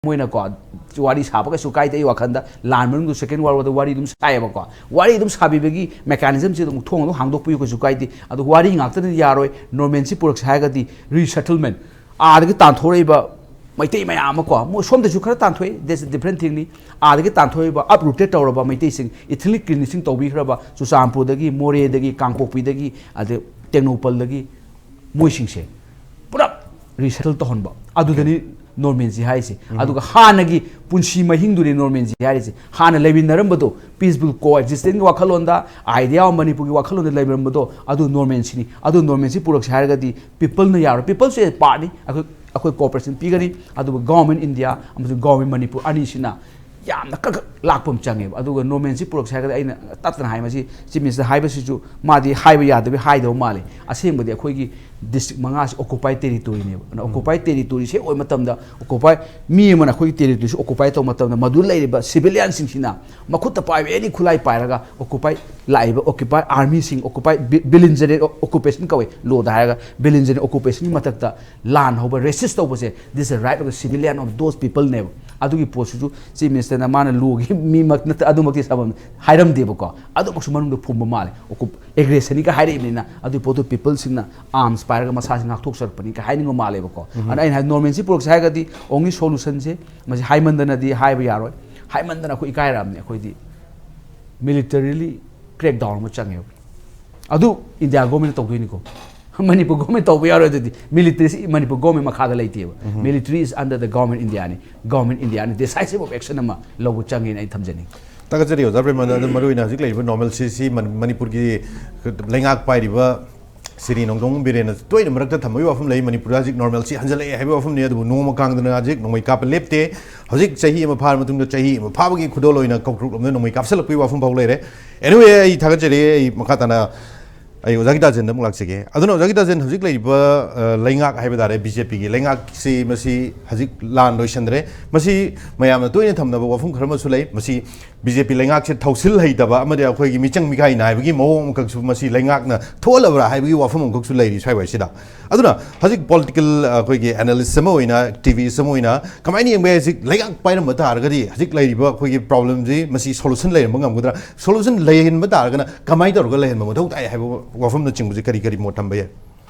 ꯃꯣꯏꯅꯀꯣ, ꯋꯥꯔꯤ ꯁꯥꯕ ꯀꯩꯁꯨ ꯀꯥꯏꯗꯦ꯫ ꯑꯩ ꯋꯥꯈꯜꯗ ꯂꯥꯟ ꯃꯅꯨꯡꯗ Second World War ꯗ ꯋꯥꯔꯤ ꯑꯗꯨꯝ ꯁꯥꯏꯌꯦꯕꯀꯣ꯫ ꯋꯥꯔꯤ ꯑꯗꯨꯝ ꯁꯥꯕꯤꯕꯒꯤ mechanism ꯁꯤ ꯑꯗꯨꯝ ꯊꯣꯡ ꯑꯗꯨꯝ ꯍꯥꯡꯗꯣꯛꯄꯤꯌꯨ, ꯀꯩꯁꯨ ꯀꯥꯏꯗꯦ꯫ ꯑꯗꯣ ꯋꯥꯔꯤ ꯉꯥꯛꯇꯅ ꯌꯥꯔꯣꯏ꯫ Normalcy ꯄꯨꯔꯛꯁꯦ ꯍꯥꯏꯔꯒꯗꯤ resettlement, ꯑꯥꯗꯒꯤ ꯇꯥꯟꯊꯣꯔꯛꯏꯕ ꯃꯩꯇꯩ ꯃꯌꯥꯝ ꯑꯃ ꯀꯣ, ꯃꯣꯏ ꯁꯣꯝꯗꯁꯨ ꯈꯔ ꯇꯥꯟꯊꯣꯛꯏ, that's a different thingꯅꯤ꯫ ꯑꯥꯗꯒꯤ ꯇꯥꯟꯊꯣꯛꯏꯕ, uprooted ꯇꯧꯔꯕ ꯃꯩꯇꯩꯁꯤꯡ, ethnic cleansing ꯇꯧꯕꯤꯈ꯭ꯔꯕ, ꯆꯨꯔꯆꯥꯟꯄꯨꯔꯗꯒꯤ, ꯃꯣꯔꯦꯗꯒꯤ, ꯀꯥꯡꯄꯣꯛꯄꯤꯗꯒꯤ, ꯑꯗꯩ ꯇꯦꯡꯅꯧꯄꯜꯗꯒꯤ, ꯃꯣꯏꯁꯤꯡꯁꯦ ꯄꯨꯂꯞ resettle ꯇꯧꯍꯟꯕ, ꯑꯗꯨꯗꯅꯤ normalcy ꯍꯥꯏꯔꯤꯁꯦ꯫ ꯑꯗꯨꯒ ꯍꯥꯟꯅꯒꯤ ꯄꯨꯟꯁꯤ ꯃꯍꯤꯡꯗꯨꯅꯤ normalcy ꯍꯥꯏꯔꯤꯁꯦ꯫ ꯍꯥꯟꯅ ꯂꯩꯃꯤꯟꯅꯔꯝꯕꯗꯣ, peaceful coexistence ꯋꯥꯈꯜꯂꯣꯟꯗ, idea of ꯃꯅꯤꯄꯨꯔꯒꯤ ꯋꯥꯈꯜꯂꯣꯟꯗ ꯂꯩꯃꯤꯟꯅꯔꯝꯕꯗꯣ, ꯑꯗꯨ normalcyꯅꯤ꯫ ꯑꯗꯨ normalcy ꯄꯨꯔꯛꯁꯦ ꯍꯥꯏꯔꯒꯗꯤ peopleꯅ ꯌꯥꯔꯣꯏ꯫ peopleꯁꯦ partꯅꯤ꯫ ꯑꯩꯈꯣꯏ, ꯑꯩꯈꯣꯏ cooperation ꯄꯤꯒꯅꯤ꯫ ꯑꯗꯨꯕꯨ Government India ꯑꯃꯁꯨꯡ Government ꯃꯅꯤꯄꯨꯔ ꯑꯅꯤꯁꯤꯅ ꯌꯥꯝꯅ ꯀꯛ ꯀꯛ ꯂꯥꯛꯄ ꯑꯃ ꯆꯪꯉꯦꯕ꯫ ꯑꯗꯨꯒ normalcy ꯄꯨꯔꯛꯁꯦ ꯍꯥꯏꯔꯒꯗꯤ, ꯑꯩꯅ ꯇꯠꯇꯅ ꯍꯥꯏ, ꯃꯁꯤ Chief Minister ꯍꯥꯏꯕꯁꯤꯁꯨ ꯃꯥꯗꯤ ꯍꯥꯏꯕ ꯌꯥꯗꯕꯤ ꯍꯥꯏꯗꯕ ꯃꯥꯜꯂꯦ꯫ ꯑꯁꯦꯡꯕꯗꯤ ꯑꯩꯈꯣꯏꯒꯤ district ꯃꯉꯥꯁꯤ occupied territoryꯅꯦꯕ꯫ ꯑꯗꯨꯅ occupied territoryꯁꯦ ꯑꯣꯏꯕ ꯃꯇꯝꯗ, occupy, ꯃꯤ ꯑꯃꯅ ꯑꯩꯈꯣꯏꯒꯤ territoryꯁꯤ occupy ꯇꯧꯕ ꯃꯇꯝꯗ, ꯃꯗꯨ ꯂꯩꯔꯤꯕ civilianꯁꯤꯡꯁꯤꯅ ꯃꯈꯨꯠꯇ ꯄꯥꯏꯕ any ꯈꯨꯠꯂꯥꯏ ꯄꯥꯏꯔꯒ occupy, ꯂꯥꯛꯏꯕ occupy armyꯁꯤꯡ, occupy, belligerent occupation ꯀꯧꯋꯦ lawꯗ ꯍꯥꯏꯔꯒ, belligerent occupationꯒꯤ ꯃꯊꯛꯇ ꯂꯥꯟ ꯍꯧꯕ, resist ꯇꯧꯕꯁꯦ, this is the right of the civilian of those peopleꯅꯦꯕ꯫ ꯑꯗꯨꯒꯤ ꯄꯣꯠꯁꯤꯁꯨ Chief Ministerꯅ ꯃꯥꯅ lawꯒꯤ ꯃꯤꯃꯛ ꯅꯠꯇ, ꯑꯗꯨꯃꯛꯇꯤ ꯁꯥꯕꯝ ꯍꯥꯏꯔꯝꯗꯦꯕꯀꯣ꯫ ꯑꯗꯨꯃꯛꯁꯨ ꯃꯅꯨꯡꯗ ꯐꯨꯝꯕ ꯃꯥꯜꯂꯦ꯫ Occup-, aggressionnꯤꯒ ꯍꯥꯏꯔꯛꯏꯕꯅꯤꯅ ꯑꯗꯨꯒꯤ ꯄꯣꯠꯇꯨ peopleꯁꯤꯡꯅ arms ꯄꯥꯏꯔꯒ ꯃꯁꯥꯁꯤ ꯉꯥꯛꯊꯣꯛꯆꯔꯛꯄꯅꯤꯒ ꯍꯥꯏꯅꯤꯡꯕ ꯃꯥꯜꯂꯦꯕꯀꯣ꯫ ꯑꯗꯨꯅ ꯑꯩꯅ ꯍꯥꯏ, normalcy ꯄꯨꯔꯛꯁꯦ ꯍꯥꯏꯔꯒꯗꯤ only solutionꯁꯦ, ꯃꯁꯤ ꯍꯥꯏꯃꯟꯗꯅꯗꯤ ꯍꯥꯏꯕ ꯌꯥꯔꯣꯏ꯫ ꯍꯥꯏꯃꯟꯗꯅ ꯑꯩꯈꯣꯏ ꯏꯀꯥꯏꯔꯛꯑꯕꯅꯤ꯫ ꯑꯩꯈꯣꯏꯗꯤ militarily crackdown ꯑꯃ ꯆꯪꯉꯦꯕ꯫ ꯑꯗꯨ India governmentꯅ ꯇꯧꯗꯣꯏꯅꯤꯀꯣ꯫ ꯃꯅꯤꯄꯨꯔ government ꯇꯧꯕ ꯌꯥꯔꯣꯏ꯫ ꯑꯗꯨꯗꯤ militaryꯁꯤ ꯃꯅꯤꯄꯨꯔ government ꯃꯈꯥꯗ ꯂꯩꯇꯦꯕ꯫ Military is under the Government Indiaꯅꯤ꯫ Government Indiaꯅ decisive of action ꯑꯃ ꯂꯧꯕ ꯆꯪꯉꯦꯅ ꯑꯩ ꯊꯝꯖꯅꯤꯡꯉꯤ꯫ ꯊꯥꯒꯠꯆꯔꯤ ꯑꯣꯖꯥ ꯄ꯭ꯔꯦꯃꯅꯟꯗ꯫ ꯃꯔꯨꯑꯣꯏꯅ ꯍꯧꯖꯤꯛ ꯂꯩꯔꯤꯕ normalcyꯁꯤ ꯃꯅꯤꯄꯨꯔꯒꯤ ꯂꯩꯉꯥꯛ ꯄꯥꯏꯔꯤꯕ ꯁꯤꯔꯤ ꯅꯣꯡꯗꯣꯡ ꯕꯤꯔꯦꯟꯅ ꯇꯣꯏꯅ ꯃꯔꯛꯇ ꯊꯝꯕꯒꯤ ꯋꯥꯐꯝ ꯂꯩ, ꯃꯅꯤꯄꯨꯔꯗ ꯍꯧꯖꯤꯛ normalcy ꯍꯟꯖꯤꯜꯂꯛꯑꯦ ꯍꯥꯏꯕꯒꯤ ꯋꯥꯐꯝꯅꯤ꯫ ꯑꯗꯨꯕꯨ ꯅꯣꯡꯃ ꯀꯥꯡꯗꯅ ꯍꯧꯖꯤꯛ ꯅꯣꯡꯃꯩ ꯀꯥꯞꯄ ꯂꯦꯞꯇꯦ꯫ ꯍꯧꯖꯤꯛ ꯆꯍꯤ ꯑꯃ ꯐꯥꯔ ꯃꯇꯨꯡꯗ ꯆꯍꯤ ꯑꯃ ꯐꯥꯕꯒꯤ ꯈꯨꯗꯣꯜ ꯑꯣꯏꯅ ꯀꯧꯇ꯭ꯔꯨꯛ ꯂꯣꯝꯗ ꯅꯣꯡꯃꯩ ꯀꯥꯞꯁꯤꯜꯂꯛꯄꯒꯤ ꯋꯥꯐꯝ ꯐꯥꯎ ꯂꯩꯔꯦ꯫ Anyway, ꯑꯩ ꯊꯥꯒꯠꯆꯔꯤ꯫ ꯑꯩ ꯃꯈꯥ ꯇꯥꯅ ꯑꯩ ꯑꯣꯖꯥ ꯒꯤꯇꯥꯖꯦꯟꯗ ꯑꯃꯨꯛ ꯂꯥꯛꯆꯒꯦ꯫ ꯑꯗꯨꯅ ꯑꯣꯖꯥ ꯒꯤꯇꯥꯖꯦꯟ, ꯍꯧꯖꯤꯛ ꯂꯩꯔꯤꯕ, ꯑ, ꯂꯩꯉꯥꯛ ꯍꯥꯏꯕ ꯇꯥꯔꯦ, BJPꯒꯤ ꯂꯩꯉꯥꯛꯁꯤ, ꯃꯁꯤ ꯍꯧꯖꯤꯛ ꯂꯥꯟ ꯂꯣꯏꯁꯤꯟꯗ꯭ꯔꯦ꯫ ꯃꯁꯤ ꯃꯌꯥꯝꯅ ꯇꯣꯏꯅ ꯊꯝꯅꯕ ꯋꯥꯐꯝ ꯈꯔ ꯑꯃꯁꯨ ꯂꯩ꯫ ꯃꯁꯤ BJP ꯂꯩꯉꯥꯛꯁꯦ ꯊꯧꯁꯤꯜ ꯍꯩꯇꯕ ꯑꯃꯗꯤ ꯑꯩꯈꯣꯏꯒꯤ ꯃꯤꯆꯪ ꯃꯤꯈꯥꯏ ꯅꯥꯏꯕꯒꯤ ꯃꯑꯣꯡ ꯑꯃꯈꯛꯁꯨ ꯃꯁꯤ ꯂꯩꯉꯥꯛꯅ ꯊꯣꯛꯍꯜꯂꯕ꯭ꯔꯥ ꯍꯥꯏꯕꯒꯤ ꯋꯥꯐꯝ ꯑꯃꯈꯛꯁꯨ ꯂꯩꯔꯤ ꯁ꯭ꯋꯥꯏꯋꯥꯏꯁꯤꯗ꯫ ꯑꯗꯨꯅ ꯍꯧꯖꯤꯛ political, ꯑꯩꯈꯣꯏꯒꯤ analyst ꯑꯃ ꯑꯣꯏꯅ, activist ꯑꯃ ꯑꯣꯏꯅ ꯀꯃꯥꯏꯅ ꯌꯦꯡꯕ ꯌꯥꯏ? ꯍꯧꯖꯤꯛ ꯂꯩꯉꯥꯛ ꯄꯥꯏꯔꯝꯕ ꯇꯥꯔꯒꯗꯤ ꯍꯧꯖꯤꯛ ꯂꯩꯔꯤꯕ ꯑꯩꯈꯣꯏꯒꯤ problemꯁꯤ ꯃꯁꯤ solution ꯂꯩꯔꯝꯕ ꯉꯝꯒꯗ꯭ꯔꯥ? Solution ꯂꯩꯍꯟꯕ ꯇꯥꯔꯒꯅ ꯀꯃꯥꯏꯅ ꯇꯧꯔꯒ ꯂꯩꯍꯟꯕ ꯃꯊꯧ ꯇꯥꯏ ꯍꯥꯏꯕ ꯋꯥꯐꯝꯅꯆꯤꯡꯕꯁꯤ ꯀꯔꯤ ꯀꯔꯤ ꯃꯣꯠ ꯊꯝꯕ ꯌꯥꯏ?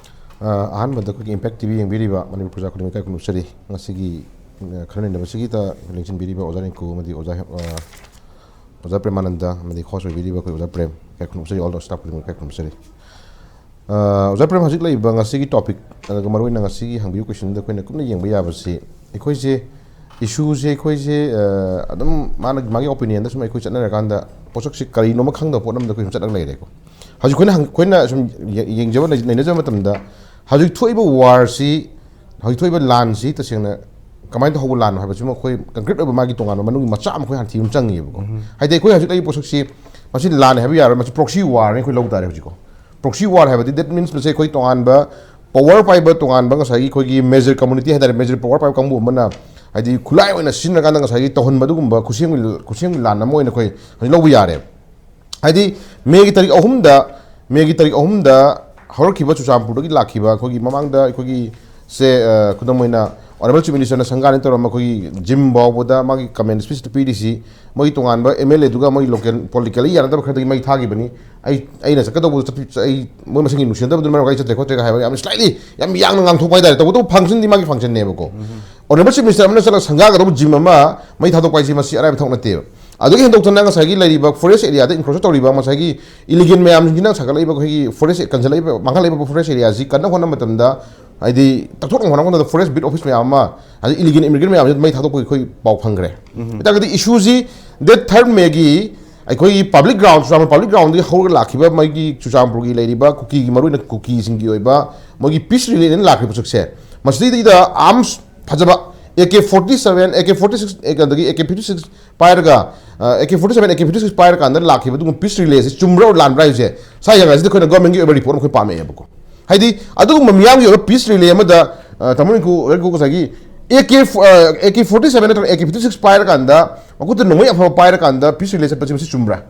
ꯑ, ꯑꯍꯥꯟꯕꯗ ꯑꯩꯈꯣꯏꯒꯤ ꯏꯝꯄꯦꯛ ꯇꯤ ꯚꯤ ꯌꯦꯡꯕꯤꯔꯤꯕ ꯃꯅꯤꯄꯨꯔ ꯄ꯭ꯔꯖꯥ ꯈꯨꯗꯤꯡꯃꯛ ꯏꯀꯥꯏ ꯈꯨꯝꯅꯖꯔꯤ꯫ ꯉꯁꯤꯒꯤ, ꯑ, ꯈꯟꯅ ꯅꯩꯅꯕꯁꯤꯒꯤꯗ ꯂꯦꯡꯁꯤꯟꯕꯤꯔꯤꯕ ꯑꯣꯖꯥ ꯔꯤꯡꯀꯨ ꯑꯃꯗꯤ ꯑꯣꯖꯥ, ꯑ, ꯑꯣꯖꯥ ꯄ꯭ꯔꯦꯃꯥꯅꯟꯗ ꯑꯃꯗꯤ ꯍꯣꯁ ꯑꯣꯏꯕꯤꯔꯤꯕ ꯑꯩꯈꯣꯏ ꯑꯣꯖꯥ ꯄ꯭ꯔꯦꯝ, ꯏꯀꯥꯏ ꯈꯨꯝꯅꯖꯔꯤ꯫ ꯑꯣꯜ ꯁ꯭ꯇꯥꯐ ꯈꯨꯗꯤꯡꯃꯛ ꯏꯀꯥꯏ ꯈꯨꯝꯅꯖꯔꯤ꯫ ꯑ, ꯑꯣꯖꯥ ꯄ꯭ꯔꯦꯝ, ꯍꯧꯖꯤꯛ ꯂꯩꯔꯤꯕ ꯉꯁꯤꯒꯤ ꯇꯣꯄꯤꯛ, ꯑꯗꯨꯒ ꯃꯔꯨꯑꯣꯏꯅ ꯉꯁꯤꯒꯤ ꯍꯪꯕꯤꯌꯨ ꯀꯣꯏꯁꯟꯗ ꯑꯩꯈꯣꯏꯅ ꯀꯨꯞꯅ ꯌꯦꯡꯕ ꯌꯥꯕꯁꯤ, ꯑꯩꯈꯣꯏꯁꯦ ꯏꯁꯨꯁꯦ ꯑꯩꯈꯣꯏꯁꯦ, ꯑ, ꯑꯗꯨꯝ ꯃꯥꯅ, ꯃꯥꯒꯤ ꯑꯣꯄꯤꯅꯤꯌꯟꯗ ꯁꯨꯝ ꯑꯩꯈꯣꯏ ꯆꯠꯅꯔꯀꯥꯟꯗ ꯄꯣꯠꯁꯛꯁꯤ ꯀꯔꯤꯅꯣꯃ ꯈꯪꯗꯕ ꯄꯣꯠ ꯑꯃꯗ ꯑꯩꯈꯣꯏ ꯁꯨꯝ ꯆꯠꯂꯒ ꯂꯩꯔꯦꯀꯣ꯫ ꯍꯧꯖꯤꯛ ꯑꯩꯈꯣꯏꯅ ꯍꯪ-, ꯑꯩꯈꯣꯏꯅ ꯁꯨꯝ ꯌꯦ-, ꯌꯦꯡꯖꯕ, ꯅꯩ-, ꯅꯩꯅꯖꯕ ꯃꯇꯝꯗ ꯍꯧꯖꯤꯛ ꯊꯣꯛꯏꯕ ꯋꯥꯔꯁꯤ, ꯍꯧꯖꯤꯛ ꯊꯣꯛꯏꯕ ꯂꯥꯟꯁꯤ ꯇꯁꯦꯡꯅ ꯀꯃꯥꯏꯅ ꯇꯧꯕ ꯂꯥꯟꯅꯣ ꯍꯥꯏꯕꯁꯤꯃ ꯑꯩꯈꯣꯏ ꯀꯟꯀ꯭ꯔꯤꯠ ꯑꯣꯏꯕ ꯃꯥꯒꯤ ꯇꯣꯉꯥꯟꯕ ꯃꯅꯨꯡꯒꯤ ꯃꯆꯥꯛ ꯑꯃ ꯑꯩꯈꯣꯏ ꯍꯥꯟꯅ ꯊꯤꯕ ꯑꯃ ꯆꯪꯉꯤꯕꯀꯣ꯫ ꯍꯥꯏꯗꯤ ꯑꯩꯈꯣꯏ ꯍꯧꯖꯤꯛ ꯂꯩꯔꯤꯕ ꯄꯣꯠꯁꯛꯁꯤ, ꯃꯁꯤ ꯂꯥꯟꯅꯦ ꯍꯥꯏꯕ ꯌꯥꯔꯣꯏ, ꯃꯁꯤ ꯄ꯭ꯔꯣꯛꯁꯤ ꯋꯥꯔꯅꯤ ꯑꯩꯈꯣꯏ ꯂꯧ ꯇꯥꯔꯦ ꯍꯧꯖꯤꯛꯀꯣ꯫ ꯄ꯭ꯔꯣꯛꯁꯤ ꯋꯥꯔ ꯍꯥꯏꯕꯗꯤ that means ꯃꯁꯤ ꯑꯩꯈꯣꯏ ꯇꯣꯉꯥꯟꯕ ꯄꯋꯥꯔ ꯄꯥꯏꯕ, ꯇꯣꯉꯥꯟꯕ ꯉꯁꯥꯏꯒꯤ ꯑꯩꯈꯣꯏꯒꯤ ꯃꯦꯖꯔ ꯀꯝꯃꯨꯅꯤꯇꯤ ꯍꯥꯏ ꯇꯥꯔꯦ, ꯃꯦꯖꯔ ꯄꯋꯥꯔ ꯄꯥꯏꯕ ꯀꯥꯡꯕꯨ ꯑꯃꯅ ꯍꯥꯏꯗꯤ ꯈꯨꯠꯂꯥꯏ ꯑꯣꯏꯅ ꯁꯤꯖꯤꯟꯅꯔꯀꯥꯟꯗ ꯉꯁꯥꯏꯒꯤ ꯇꯧꯍꯟꯕ ꯑꯗꯨꯒꯨꯝꯕ ꯈꯨꯠꯁꯦꯝꯒꯤ, ꯈꯨꯠꯁꯦꯝꯒꯤ ꯂꯥꯟ ꯑꯃ ꯑꯣꯏꯅ ꯑꯩꯈꯣꯏ ꯍꯧꯖꯤꯛ ꯂꯧꯕ ꯌꯥꯔꯦꯕ꯫ ꯍꯥꯏꯗꯤ ꯃꯦꯒꯤ ꯇꯥꯔꯤꯛ ꯑꯍꯨꯝꯗ, ꯃꯦꯒꯤ ꯇꯥꯔꯤꯛ ꯑꯍꯨꯝꯗ ꯍꯧꯔꯛꯈꯤꯕ ꯆꯨꯔꯆꯥꯟꯄꯨꯔꯗꯒꯤ ꯂꯥꯛꯈꯤꯕ ꯑꯩꯈꯣꯏꯒꯤ ꯃꯃꯥꯡꯗ ꯑꯩꯈꯣꯏꯒꯤ ꯁꯦ, ꯑ, ꯈꯨꯗꯝ ꯑꯣꯏꯅ ꯑꯣꯅꯔꯦꯕꯜ ꯆꯤꯐ ꯃꯤꯅꯤꯁꯇꯔꯅ ꯁꯪꯒꯥꯅꯦ ꯇꯧꯔꯝꯕ ꯑꯩꯈꯣꯏꯒꯤ ꯖꯤꯝ ꯐꯥꯎꯕꯗ ꯃꯥꯒꯤ ꯀꯃꯦꯟ ꯁ꯭ꯄꯤꯆꯇ ꯄꯤꯔꯤꯁꯤ, ꯃꯣꯏꯒꯤ ꯇꯣꯉꯥꯟꯕ ꯑꯦꯝ ꯑꯦꯜ ꯑꯦꯗꯨꯒ ꯃꯣꯏꯒꯤ ꯂꯣꯀꯦꯜ ꯄꯣꯂꯤꯇꯤꯀꯦꯜꯂꯤ ꯌꯥꯅꯗꯕ ꯈꯔꯗꯒꯤ ꯃꯩ ꯊꯥꯈꯤꯕꯅꯤ꯫ ꯑꯩ, ꯑꯩꯅ ꯆꯠꯀꯗꯧꯕꯗꯨ ꯆꯠꯄꯤ-, ꯑꯩ ꯃꯣꯏ ꯃꯁꯦꯟꯒꯤ ꯅꯨꯡꯁꯤꯅꯗꯕꯗꯨꯅ ꯃꯔꯝ ꯑꯣꯏꯔꯒ ꯑꯩ ꯆꯠꯇ꯭ꯔꯦ ꯈꯣꯠꯇ꯭ꯔꯦꯒ ꯍꯥꯏꯕ ꯌꯥꯝ ꯁ꯭ꯂꯥꯏꯠꯂꯤ, ꯌꯥꯝ ꯌꯥꯡꯅ ꯉꯥꯡꯊꯣꯛꯄ ꯍꯥꯏꯇꯥꯔꯦ꯫ ꯇꯧꯕꯇꯕꯨ ꯐꯪꯁꯟꯗꯤ ꯃꯥꯒꯤ ꯐꯪꯁꯟꯅꯦꯕꯀꯣ꯫ ꯑꯣꯅꯔꯦꯕꯜ ꯆꯤꯐ ꯃꯤꯅꯤꯁꯇꯔ ꯑꯃꯅ ꯆꯠꯂꯒ ꯁꯪꯒꯥꯒꯗꯧꯕ ꯖꯤꯝ ꯑꯃ ꯃꯩ ꯊꯥꯗꯣꯛꯄ ꯍꯥꯏꯁꯤ ꯃꯁꯤ ꯑꯔꯥꯏꯕ ꯊꯕꯛ ꯅꯠꯇꯦꯕ꯫ ꯑꯗꯨꯗꯒꯤ ꯍꯦꯟꯗꯣꯛꯇꯅ ꯉꯁꯥꯏꯒꯤ ꯂꯩꯔꯤꯕ ꯐꯣꯔꯦꯁ ꯑꯦꯔꯤꯌꯥꯗ ꯏꯟꯀ꯭ꯔꯣꯆ ꯇꯧꯔꯤꯕ ꯉꯁꯥꯏꯒꯤ ꯏꯂꯤꯒꯦꯟ ꯃꯌꯥꯝꯁꯤꯡꯁꯤꯅ ꯁꯥꯒꯠꯂꯛꯏꯕ ꯑꯩꯈꯣꯏꯒꯤ ꯐꯣꯔꯦꯁ, ꯀꯟꯁꯤꯜꯂꯛꯏꯕ, ꯃꯥꯡꯍꯜꯂꯛꯏꯕ ꯐꯣꯔꯦꯁ ꯑꯦꯔꯤꯌꯥꯁꯤ ꯀꯟꯅ ꯍꯣꯠꯅꯕ ꯃꯇꯝꯗ, ꯍꯥꯏꯗꯤ ꯇꯛꯊꯣꯛꯅ ꯍꯣꯠꯅꯕ ꯃꯇꯝꯗ ꯐꯣꯔꯦꯁ ꯕꯤꯠ ꯑꯣꯐꯤꯁ ꯃꯌꯥꯝ ꯑꯃ, ꯍꯥꯏꯗꯤ ꯏꯂꯤꯒꯦꯟ ꯏꯃꯤꯒ꯭ꯔꯦꯟ ꯃꯌꯥꯝꯁꯤ ꯃꯩ ꯊꯥꯗꯣꯛꯄꯒꯤ ꯑꯩꯈꯣꯏ ꯄꯥꯎ ꯐꯪꯈ꯭ꯔꯦ꯫ ꯑꯗꯨ ꯇꯥꯔꯒꯗꯤ ꯏꯁꯨꯁꯤ ꯗꯦꯠ ꯊꯥꯔꯠ ꯃꯦꯒꯤ ꯑꯩꯈꯣꯏꯒꯤ ꯄꯕ꯭ꯂꯤꯛ ꯒ꯭ꯔꯥꯎꯟ, ꯆꯨꯔꯆꯥꯟꯄꯨꯔ ꯄꯕ꯭ꯂꯤꯛ ꯒ꯭ꯔꯥꯎꯟꯗꯒꯤ ꯍꯧꯔꯒ ꯂꯥꯛꯈꯤꯕ ꯃꯣꯏꯒꯤ ꯆꯨꯔꯆꯥꯟꯄꯨꯔꯒꯤ ꯂꯩꯔꯤꯕ ꯀꯨꯀꯤꯒꯤ, ꯃꯔꯨꯑꯣꯏꯅ ꯀꯨꯀꯤꯁꯤꯡꯒꯤ ꯑꯣꯏꯕ ꯃꯣꯏꯒꯤ ꯄꯤꯁ ꯔꯤꯂꯤꯅ ꯂꯥꯛꯈꯤꯕ ꯆꯠꯁꯦ, ꯃꯁꯤꯗꯩꯗ ꯑꯥꯔꯝꯁ ꯐꯖꯕ A K forty seven, A K forty six, ꯑꯗꯒꯤ ꯑꯦ ꯀꯦ ꯐꯤꯐꯇꯤ ꯁꯤꯛꯁ ꯄꯥꯏꯔꯒ, ꯑ, A K forty seven, A K fifty six ꯄꯥꯏꯔꯀꯥꯟꯗ ꯂꯥꯛꯈꯤꯕ ꯑꯗꯨꯒꯨꯝꯕ ꯄꯤꯁ ꯔꯤꯂꯦꯁꯤ ꯆꯨꯝꯕ꯭ꯔꯥ ꯂꯥꯟꯕ꯭ꯔꯥ ꯍꯥꯏꯕꯁꯦ ꯁ꯭ꯋꯥꯏ ꯖꯒꯥꯁꯤꯗ ꯑꯩꯈꯣꯏꯅ ꯒꯣꯔꯃꯦꯟꯒꯤ ꯑꯣꯏꯕ ꯔꯤꯄꯣꯔꯠ ꯑꯃ ꯑꯩꯈꯣꯏ ꯄꯥꯝꯃꯛꯑꯦꯕꯀꯣ꯫ ꯍꯥꯏꯗꯤ ꯑꯗꯨꯒꯨꯝꯕ ꯃꯤꯌꯥꯝꯒꯤ ꯑꯣꯏꯕ ꯄꯤꯁ ꯔꯤꯂꯦ ꯑꯃꯗ, ꯑ, ꯇꯥꯃꯣ ꯔꯤꯡꯀꯨ, ꯔꯤꯡꯀꯨ ꯉꯁꯥꯏꯒꯤ ꯑꯦ ꯀꯦ ꯐ-, ꯑ, ꯑꯦ ꯀꯦ ꯐꯣꯔꯇꯤ ꯁꯚꯦꯟ ꯅꯠꯇ꯭ꯔꯒ ꯑꯦ ꯀꯦ ꯐꯤꯐꯇꯤ ꯁꯤꯛꯁ ꯄꯥꯏꯔꯀꯥꯟꯗ ꯃꯈꯨꯠꯇ ꯅꯣꯡꯃꯩ ꯑꯐꯕ ꯄꯥꯏꯔꯀꯥꯟꯗ ꯄꯤꯁ ꯔꯤꯂꯦ ꯆꯠꯄꯁꯤ ꯃꯁꯤ ꯆꯨꯝꯕ꯭ꯔꯥ?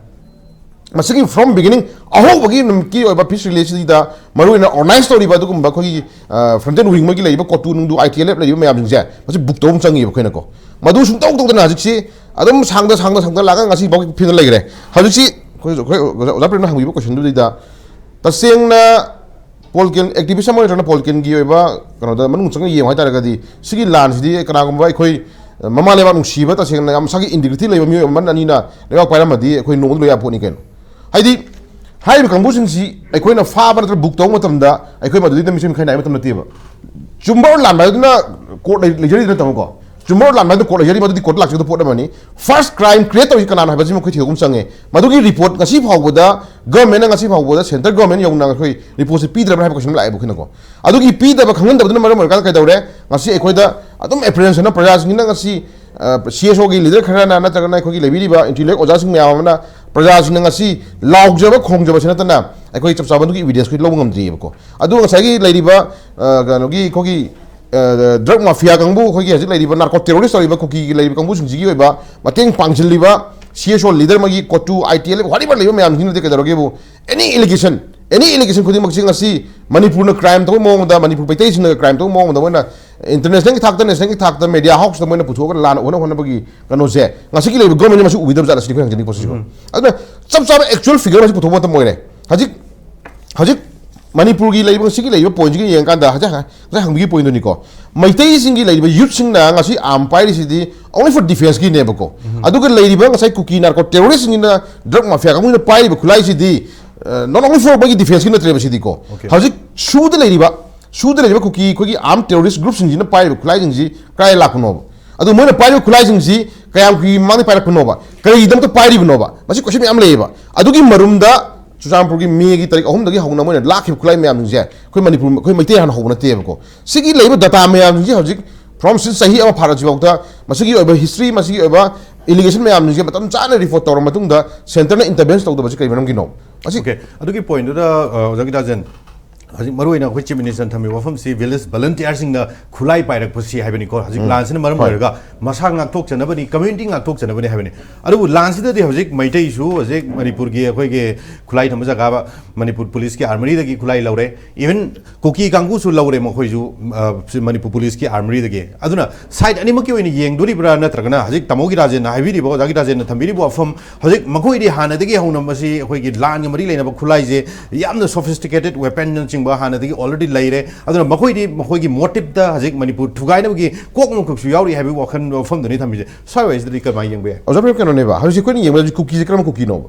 ꯃꯁꯤꯒꯤ from beginning, ꯑꯍꯧꯕꯒꯤ ꯅꯨꯃꯤꯠꯀꯤ ꯑꯣꯏꯕ ꯄꯤꯁ ꯔꯤꯂꯦꯁꯤꯗ ꯃꯔꯨꯑꯣꯏꯅ ꯑꯣꯔꯒꯅꯥꯏꯁ ꯇꯧꯔꯤꯕ ꯑꯗꯨꯒꯨꯝꯕ ꯑꯩꯈꯣꯏꯒꯤ, ꯑ, ꯐ꯭ꯔꯟꯇꯦꯜ ꯋꯤꯡ ꯃꯣꯏꯒꯤ ꯂꯩꯔꯤꯕ ꯀꯣꯇꯨ ꯅꯨꯡꯗꯨ ꯑꯥꯏ ꯇꯤ ꯑꯦꯜ ꯑꯦꯐ ꯂꯩꯔꯤꯕ ꯃꯌꯥꯝꯁꯤꯡꯁꯦ ꯃꯁꯤ ꯕꯨꯛ ꯇꯧꯕ ꯑꯃ ꯆꯪꯉꯤꯕ ꯑꯩꯈꯣꯏꯅꯀꯣ꯫ ꯃꯗꯨ ꯁꯨꯝ ꯇꯧ ꯇꯧꯗꯅ ꯍꯧꯖꯤꯛꯁꯤ ꯑꯗꯨꯝ ꯁꯥꯡꯗ ꯁꯥꯡꯗ ꯁꯥꯡꯗ ꯂꯥꯛꯑꯒ ꯉꯁꯤ ꯐꯥꯎ ꯐꯤꯕꯝꯗ ꯂꯩꯈ꯭ꯔꯦ꯫ ꯍꯧꯖꯤꯛꯁꯤ ꯑꯩꯈꯣꯏ, ꯑꯩꯈꯣꯏ ꯑꯣꯖꯥ ꯄ꯭ꯔꯦꯝꯅ ꯍꯪꯕꯤꯕ ꯀꯣꯏꯁꯟꯗꯨꯗꯩꯗ ꯇꯁꯦꯡꯅ ꯄꯣꯂꯤꯇꯤꯀꯦꯜ ꯑꯦꯛꯇꯤꯚꯤꯁ ꯑꯃ ꯅꯠꯇ꯭ꯔꯒꯅ ꯄꯣꯂꯤꯇꯤꯀꯦꯜꯒꯤ ꯑꯣꯏꯕ ꯀꯩꯅꯣꯗ ꯃꯅꯨꯡ ꯆꯪꯅ ꯌꯦꯡꯉꯨ ꯍꯥꯏꯇꯥꯔꯒꯗꯤ, ꯁꯤꯒꯤ ꯂꯥꯟꯁꯤꯗꯤ ꯀꯅꯥꯒꯨꯝꯕ ꯑꯩꯈꯣꯏ, ꯑ, ꯃꯃꯥ ꯂꯩꯕꯥꯛ ꯅꯨꯡꯁꯤꯕ, ꯇꯁꯦꯡꯅ ꯌꯥꯝ ꯃꯁꯥꯒꯤ ꯏꯟꯇꯤꯒ꯭ꯔꯤꯇꯤ ꯂꯩꯕ ꯃꯤꯑꯣꯏ ꯑꯃ ꯑꯅꯤꯅ ꯂꯩꯕꯥꯛ ꯄꯥꯏꯔꯝꯃꯗꯤ ꯑꯩꯈꯣꯏ ꯅꯣꯡꯃꯗ ꯂꯣꯏ ꯌꯥꯕ ꯄꯣꯠꯅꯤ ꯀꯩꯅꯣ꯫ ꯍꯥꯏꯗꯤ, ꯍꯥꯏꯔꯤꯕ ꯀꯥꯡꯕꯨꯁꯤꯡꯁꯤ ꯑꯩꯈꯣꯏꯅ ꯐꯥꯕ ꯅꯠꯇ꯭ꯔꯒ ꯕꯨꯛ ꯇꯧꯕ ꯃꯇꯝꯗ ꯑꯩꯈꯣꯏ ꯃꯗꯨꯗꯩꯗ ꯃꯤꯆꯣꯏ ꯃꯤꯈꯥꯏ ꯅꯥꯏꯕ ꯃꯇꯝ ꯅꯠꯇꯦꯕ꯫ ꯆꯨꯝꯕ ꯑꯣꯔ ꯂꯥꯟꯕ ꯍꯥꯏꯗꯨꯅ ꯀꯣꯔꯠ ꯂꯩ-, ꯂꯩꯖꯔꯤꯗꯨ ꯅꯠꯇꯕꯀꯣ꯫ ꯆꯨꯝꯕ ꯑꯣꯔ ꯂꯥꯟꯕ ꯍꯥꯏꯗꯨꯅ ꯀꯣꯔꯠ ꯂꯩꯖꯔꯤ, ꯃꯗꯨꯗꯤ ꯀꯣꯔꯠꯇ ꯂꯥꯛꯆꯒꯗꯕ ꯄꯣꯠ ꯑꯃꯅꯤ꯫ ꯐꯥꯔꯁ ꯀ꯭ꯔꯥꯏꯝ ꯀ꯭ꯔꯤꯌꯦꯠ ꯇꯧꯔꯤꯁꯤ ꯀꯅꯥꯅꯣ ꯍꯥꯏꯕꯁꯤ ꯑꯩꯈꯣꯏ ꯊꯤꯗꯣꯛꯄ ꯑꯃ ꯆꯪꯉꯦ꯫ ꯃꯗꯨꯒꯤ ꯔꯤꯄꯣꯔꯠ ꯉꯁꯤ ꯐꯥꯎꯕꯗ ꯒꯚꯔꯟꯃꯦꯟꯠꯅ ꯉꯁꯤ ꯐꯥꯎꯕꯗ, ꯁꯦꯟꯇ꯭ꯔꯦꯜ ꯒꯚꯔꯟꯃꯦꯟꯠ ꯌꯧꯅ ꯑꯩꯈꯣꯏ ꯔꯤꯄꯣꯔꯠꯁꯦ ꯄꯤꯗ꯭ꯔꯕ꯭ꯔꯥ ꯍꯥꯏꯕ ꯀꯣꯏꯁꯟ ꯑꯃ ꯂꯥꯛꯑꯦꯕ ꯑꯩꯈꯣꯏꯅꯀꯣ꯫ ꯑꯗꯨꯒꯤ ꯄꯤꯗꯕ ꯈꯪꯍꯟꯗꯕꯗꯨꯅ ꯃꯔꯝ ꯑꯣꯏꯔꯀꯥꯟꯗ ꯀꯩꯗꯧꯔꯦ? ꯉꯁꯤ ꯑꯩꯈꯣꯏꯗ ꯑꯗꯨꯝ ꯑꯦꯄ꯭ꯔꯤꯍꯦꯟꯁꯟꯅ ꯄ꯭ꯔꯖꯥꯁꯤꯡꯁꯤꯅ ꯉꯁꯤ, ꯑ, ꯁꯤ ꯑꯦꯁ ꯑꯣꯒꯤ ꯂꯤꯗꯔ ꯈꯔꯅ ꯅꯠꯇ꯭ꯔꯒꯅ ꯑꯩꯈꯣꯏꯒꯤ ꯂꯩꯕꯤꯔꯤꯕ ꯏꯟꯇꯦꯂꯦꯛ ꯑꯣꯖꯥꯁꯤꯡ ꯃꯌꯥꯝ ꯑꯃꯅ ꯄ꯭ꯔꯖꯥꯁꯤꯡꯅ ꯉꯁꯤ ꯂꯥꯎꯖꯕ ꯈꯣꯡꯖꯕꯁꯤ ꯅꯠꯇꯅ ꯑꯩꯈꯣꯏ ꯆꯞ ꯆꯥꯕ ꯑꯗꯨꯒꯤ ꯏꯕꯤꯗꯦꯟꯁ ꯑꯩꯈꯣꯏ ꯂꯧꯕ ꯉꯝꯗ꯭ꯔꯤꯑꯕꯀꯣ꯫ ꯑꯗꯨ ꯉꯁꯥꯏꯒꯤ ꯂꯩꯔꯤꯕ, ꯑ, ꯀꯩꯅꯣꯒꯤ ꯑꯩꯈꯣꯏꯒꯤ, ꯑ, ꯗ꯭ꯔꯒ ꯃꯥꯐꯤꯌꯥ ꯀꯥꯡꯕꯨ, ꯑꯩꯈꯣꯏꯒꯤ ꯍꯧꯖꯤꯛ ꯂꯩꯔꯤꯕ ꯅꯥꯔꯀꯣ ꯇꯦꯔꯣꯔꯤꯁ ꯇꯧꯔꯤꯕ ꯀꯨꯀꯤꯒꯤ ꯂꯩꯔꯤꯕ ꯀꯥꯡꯕꯨꯁꯤꯡꯁꯤꯒꯤ ꯑꯣꯏꯕ ꯃꯇꯦꯡ ꯄꯥꯡꯁꯤꯜꯂꯤꯕ ꯁꯤ ꯑꯦꯁ ꯑꯣ ꯂꯤꯗꯔ ꯑꯃꯒꯤ ꯀꯣꯇꯨ, ꯑꯥꯏ ꯇꯤ ꯑꯦꯜ ꯑꯦꯐ, whatever ꯂꯩꯕ ꯃꯌꯥꯝꯁꯤꯡꯅꯗꯤ ꯀꯩꯗꯧꯔꯒꯦꯕꯨ, ꯑꯦꯅꯤ ꯑꯦꯂꯤꯒꯦꯁꯟ, ꯑꯦꯅꯤ ꯑꯦꯂꯤꯒꯦꯁꯟ ꯈꯨꯗꯤꯡꯃꯛꯁꯤ ꯉꯁꯤ ꯃꯅꯤꯄꯨꯔꯅ ꯀ꯭ꯔꯥꯏꯝ ꯇꯧꯕ ꯃꯑꯣꯡꯗ, ꯃꯅꯤꯄꯨꯔ ꯃꯩꯇꯩꯁꯤꯡꯅ ꯀ꯭ꯔꯥꯏꯝ ꯇꯧꯕ ꯃꯑꯣꯡꯗ ꯃꯣꯏꯅ ꯏꯟꯇꯔꯅꯦꯁꯅꯦꯜꯒꯤ ꯊꯥꯛꯇ, ꯅꯦꯁꯅꯦꯜꯒꯤ ꯊꯥꯛꯇ ꯃꯦꯗꯤꯌꯥ ꯍꯥꯎꯁꯇ ꯃꯣꯏꯅ ꯄꯨꯊꯣꯛꯑꯒ ꯂꯥꯟꯅ ꯎꯅ ꯍꯣꯠꯅꯕꯒꯤ ꯀꯩꯅꯣꯁꯦ ꯉꯁꯤꯒꯤ ꯂꯩꯔꯤꯕ ꯒꯣꯔꯃꯦꯟꯅ ꯃꯁꯤ ꯎꯕꯤꯗꯕ ꯖꯥꯠꯂ ꯁꯤꯅꯤ ꯑꯩꯈꯣꯏ ꯍꯪꯖꯅꯤꯡꯉꯤ ꯄꯣꯠꯁꯤꯁꯨ꯫ ꯎꯝ꯫ ꯑꯗꯨꯅ ꯆꯞ ꯆꯥꯕ ꯑꯦꯛꯆꯨꯑꯦꯜ ꯐꯤꯒꯔ ꯑꯁꯤ ꯄꯨꯊꯣꯛꯄ ꯃꯇꯝ ꯑꯣꯏꯔꯦ꯫ ꯍꯧꯖꯤꯛ, ꯍꯧꯖꯤꯛ ꯃꯅꯤꯄꯨꯔꯒꯤ ꯂꯩꯔꯤꯕ, ꯉꯁꯤꯒꯤ ꯂꯩꯔꯤꯕ ꯄꯣꯏꯟꯁꯤꯒ ꯌꯦꯡꯉꯀꯥꯟꯗ ꯍꯧꯖꯤꯛ, ꯉꯁꯥꯏ ꯍꯪꯕꯤꯒꯤ ꯄꯣꯏꯟꯗꯨꯅꯤꯀꯣ, ꯃꯩꯇꯩꯁꯤꯡꯒꯤ ꯂꯩꯔꯤꯕ ꯌꯨꯠꯁꯤꯡꯅ ꯉꯁꯤ ꯑꯥꯔꯝ ꯄꯥꯏꯔꯤꯁꯤꯗꯤ only for ꯗꯤꯐꯦꯟꯁꯀꯤꯅꯦꯕꯀꯣ꯫ ꯎꯝ꯫ ꯑꯗꯨꯒ ꯂꯩꯔꯤꯕ ꯉꯁꯥꯏ ꯀꯨꯀꯤ ꯅꯥꯔꯀꯣ ꯇꯦꯔꯣꯔꯤꯁꯁꯤꯡꯁꯤꯅ, ꯗ꯭ꯔꯒ ꯃꯥꯐꯤꯌꯥ ꯀꯥꯡꯕꯨꯅ ꯄꯥꯏꯔꯤꯕ ꯈꯨꯠꯂꯥꯏꯁꯤꯗꯤ, ꯑ, not only for ꯃꯣꯏꯒꯤ ꯗꯤꯐꯦꯟꯁꯀꯤ ꯅꯠꯇ꯭ꯔꯦꯕ ꯁꯤꯗꯤꯀꯣ꯫ ꯑꯣꯀꯦ꯫ ꯍꯧꯖꯤꯛ ꯁꯨꯗ ꯂꯩꯔꯤꯕ, ꯁꯨꯗ ꯂꯩꯔꯤꯕ ꯀꯨꯀꯤ ꯑꯩꯈꯣꯏꯒꯤ ꯑꯥꯔꯝ ꯇꯦꯔꯣꯔꯤꯁ ꯒ꯭ꯔꯨꯞꯁꯤꯡꯁꯤꯅ ꯄꯥꯏꯔꯤꯕ ꯈꯨꯠꯂꯥꯏꯁꯤꯡꯁꯤ ꯀꯗꯥꯏ ꯂꯥꯛꯄꯅꯣꯕ? ꯑꯗꯨ ꯃꯣꯏꯅ ꯄꯥꯏꯔꯤꯕ ꯈꯨꯠꯂꯥꯏꯁꯤꯡꯁꯤ ꯀꯌꯥꯝ ꯀꯨꯏ ꯃꯃꯥꯡꯗ ꯄꯥꯏꯔꯛꯄꯅꯣꯕ? ꯀꯔꯤꯒꯤꯗꯃꯛꯇ ꯄꯥꯏꯔꯤꯕꯅꯣꯕ? ꯃꯁꯤ ꯀꯣꯏꯁꯟ ꯃꯌꯥꯝ ꯂꯩꯌꯦꯕ꯫ ꯑꯗꯨꯒꯤ ꯃꯔꯨꯝꯗ ꯆꯨꯔꯆꯥꯟꯄꯨꯔꯒꯤ ꯃꯦꯒꯤ ꯇꯥꯔꯤꯛ ꯑꯍꯨꯝꯗꯒꯤ ꯍꯧꯅ ꯃꯣꯏꯅ ꯂꯥꯛꯈꯤꯕ ꯈꯨꯠꯂꯥꯏ ꯃꯌꯥꯝꯁꯤꯡꯁꯦ ꯑꯩꯈꯣꯏ ꯃꯅꯤꯄꯨꯔ, ꯑꯩꯈꯣꯏ ꯃꯩꯇꯩ ꯍꯥꯟꯅ ꯍꯧꯕ ꯅꯠꯇꯦꯕꯀꯣ꯫ ꯁꯤꯒꯤ ꯂꯩꯔꯤꯕ ꯗꯇꯥ ꯃꯌꯥꯝꯁꯤꯡꯁꯦ ꯍꯧꯖꯤꯛ from since ꯆꯍꯤ ꯑꯃ ꯐꯥꯔꯁꯤꯐꯥꯎꯗ ꯃꯁꯤꯒꯤ ꯑꯣꯏꯕ ꯍꯤꯁꯇ꯭ꯔꯤ, ꯃꯁꯤꯒꯤ ꯑꯣꯏꯕ ꯑꯦꯂꯤꯒꯦꯁꯟ ꯃꯌꯥꯝꯁꯤꯡꯁꯦ ꯃꯇꯝ ꯆꯥꯅ ꯔꯤꯄꯣꯔꯠ ꯇꯧꯔꯕ ꯃꯇꯨꯡꯗ ꯁꯦꯟꯇꯔꯅ ꯏꯟꯇꯔꯚꯦꯟꯁ ꯇꯧꯗꯕꯁꯤ ꯀꯔꯤ ꯃꯔꯝꯒꯤꯅꯣ? ꯃꯁꯤ ꯑꯣꯀꯦ, ꯑꯗꯨꯒꯤ ꯄꯣꯏꯟꯗꯨꯗ, ꯑ, ꯑꯣꯖꯥ ꯒꯤꯇꯥꯖꯦꯟ, ꯍꯧꯖꯤꯛ ꯃꯔꯨꯑꯣꯏꯅ ꯑꯩꯈꯣꯏ ꯆꯤꯐ ꯃꯤꯅꯤꯁꯇꯔꯅ ꯊꯝꯃꯤꯕ ꯋꯥꯐꯝꯁꯤ ꯚꯤꯂꯦꯖ ꯚꯣꯂꯨꯟꯇꯤꯌꯔꯁꯤꯡꯅ ꯈꯨꯠꯂꯥꯏ ꯄꯥꯏꯔꯛꯄꯁꯤ ꯍꯥꯏꯕꯅꯤꯀꯣ꯫ ꯍꯧꯖꯤꯛ ꯎꯝ꯫ ꯂꯥꯟꯁꯤꯅ ꯃꯔꯝ ꯍꯣꯏ꯫ ꯑꯣꯏꯔꯒ ꯃꯁꯥ ꯉꯥꯛꯊꯣꯛꯆꯅꯕꯅꯤ, ꯀꯝꯃ꯭ꯌꯨꯅꯤꯇꯤ ꯉꯥꯛꯊꯣꯛꯆꯅꯕꯅꯤ ꯍꯥꯏꯕꯅꯤ꯫ ꯑꯗꯨꯕꯨ ꯂꯥꯟꯁꯤꯗꯗꯤ ꯍꯧꯖꯤꯛ ꯃꯩꯇꯩꯁꯨ, ꯍꯧꯖꯤꯛ ꯃꯅꯤꯄꯨꯔꯒꯤ ꯑꯩꯈꯣꯏꯒꯤ ꯈꯨꯠꯂꯥꯏ ꯊꯝꯕ ꯖꯒꯥ, ꯃꯅꯤꯄꯨꯔ ꯄꯨꯂꯤꯁꯀꯤ ꯑꯥꯔꯃꯔꯤꯗꯒꯤ ꯈꯨꯠꯂꯥꯏ ꯂꯧꯔꯦ꯫ ꯏꯚꯟ ꯀꯨꯀꯤ ꯀꯥꯡꯕꯨꯁꯨ ꯂꯧꯔꯦ ꯃꯈꯣꯏꯁꯨ, ꯑ, ꯁꯤ ꯃꯅꯤꯄꯨꯔ ꯄꯨꯂꯤꯁꯀꯤ ꯑꯥꯔꯃꯔꯤꯗꯒꯤ꯫ ꯑꯗꯨꯅ ꯁꯥꯏꯠ ꯑꯅꯤꯃꯛꯀꯤ ꯑꯣꯏꯅ ꯌꯦꯡꯗꯣꯔꯤꯕ꯭ꯔꯥ, ꯅꯠꯇ꯭ꯔꯒꯅ ꯍꯧꯖꯤꯛ ꯇꯥꯃꯣ ꯒꯤꯇꯥꯖꯦꯟꯅ ꯍꯥꯏꯕꯤꯔꯤꯕ, ꯑꯣꯖꯥ ꯒꯤꯇꯥꯖꯦꯟꯅ ꯊꯝꯕꯤꯔꯤꯕ ꯋꯥꯐꯝ, ꯍꯧꯖꯤꯛ ꯃꯈꯣꯏꯗꯤ ꯍꯥꯟꯅꯗꯒꯤ ꯍꯧꯅ ꯃꯁꯤ ꯑꯩꯈꯣꯏꯒꯤ ꯂꯥꯟꯒ ꯃꯔꯤ ꯂꯩꯅꯕ ꯈꯨꯠꯂꯥꯏꯁꯦ ꯌꯥꯝꯅ sophisticated weaponꯅꯆꯤꯡꯕ ꯍꯥꯟꯅꯗꯒꯤ already ꯂꯩꯔꯦ꯫ ꯑꯗꯨꯅ ꯃꯈꯣꯏꯗꯤ ꯃꯈꯣꯏꯒꯤ motiveꯇ ꯍꯧꯖꯤꯛ ꯃꯅꯤꯄꯨꯔ ꯊꯨꯒꯥꯏꯅꯕꯒꯤ ꯀꯣꯛ ꯑꯃꯈꯛꯁꯨ ꯌꯥꯎꯔꯤ ꯍꯥꯏꯕꯒꯤ ꯋꯥꯈꯜ, ꯋꯥꯐꯝꯗꯨꯅꯤ ꯊꯝꯃꯤꯁꯦ꯫ ꯁ꯭ꯋꯥꯏꯋꯥꯏꯁꯤꯗꯗꯤ ꯀꯃꯥꯏꯅ ꯌꯦꯡꯕ ꯌꯥꯏ? ꯑꯣꯖꯥ ꯄ꯭ꯔꯦꯝ, ꯀꯩꯅꯣꯅꯦꯕ, ꯍꯧꯖꯤꯛ ꯑꯩꯈꯣꯏꯅ ꯌꯦꯡꯕꯗ ꯍꯧꯖꯤꯛ ꯀꯨꯀꯤꯁꯦ ꯀꯔꯝꯕ ꯀꯨꯀꯤꯅꯣꯕ?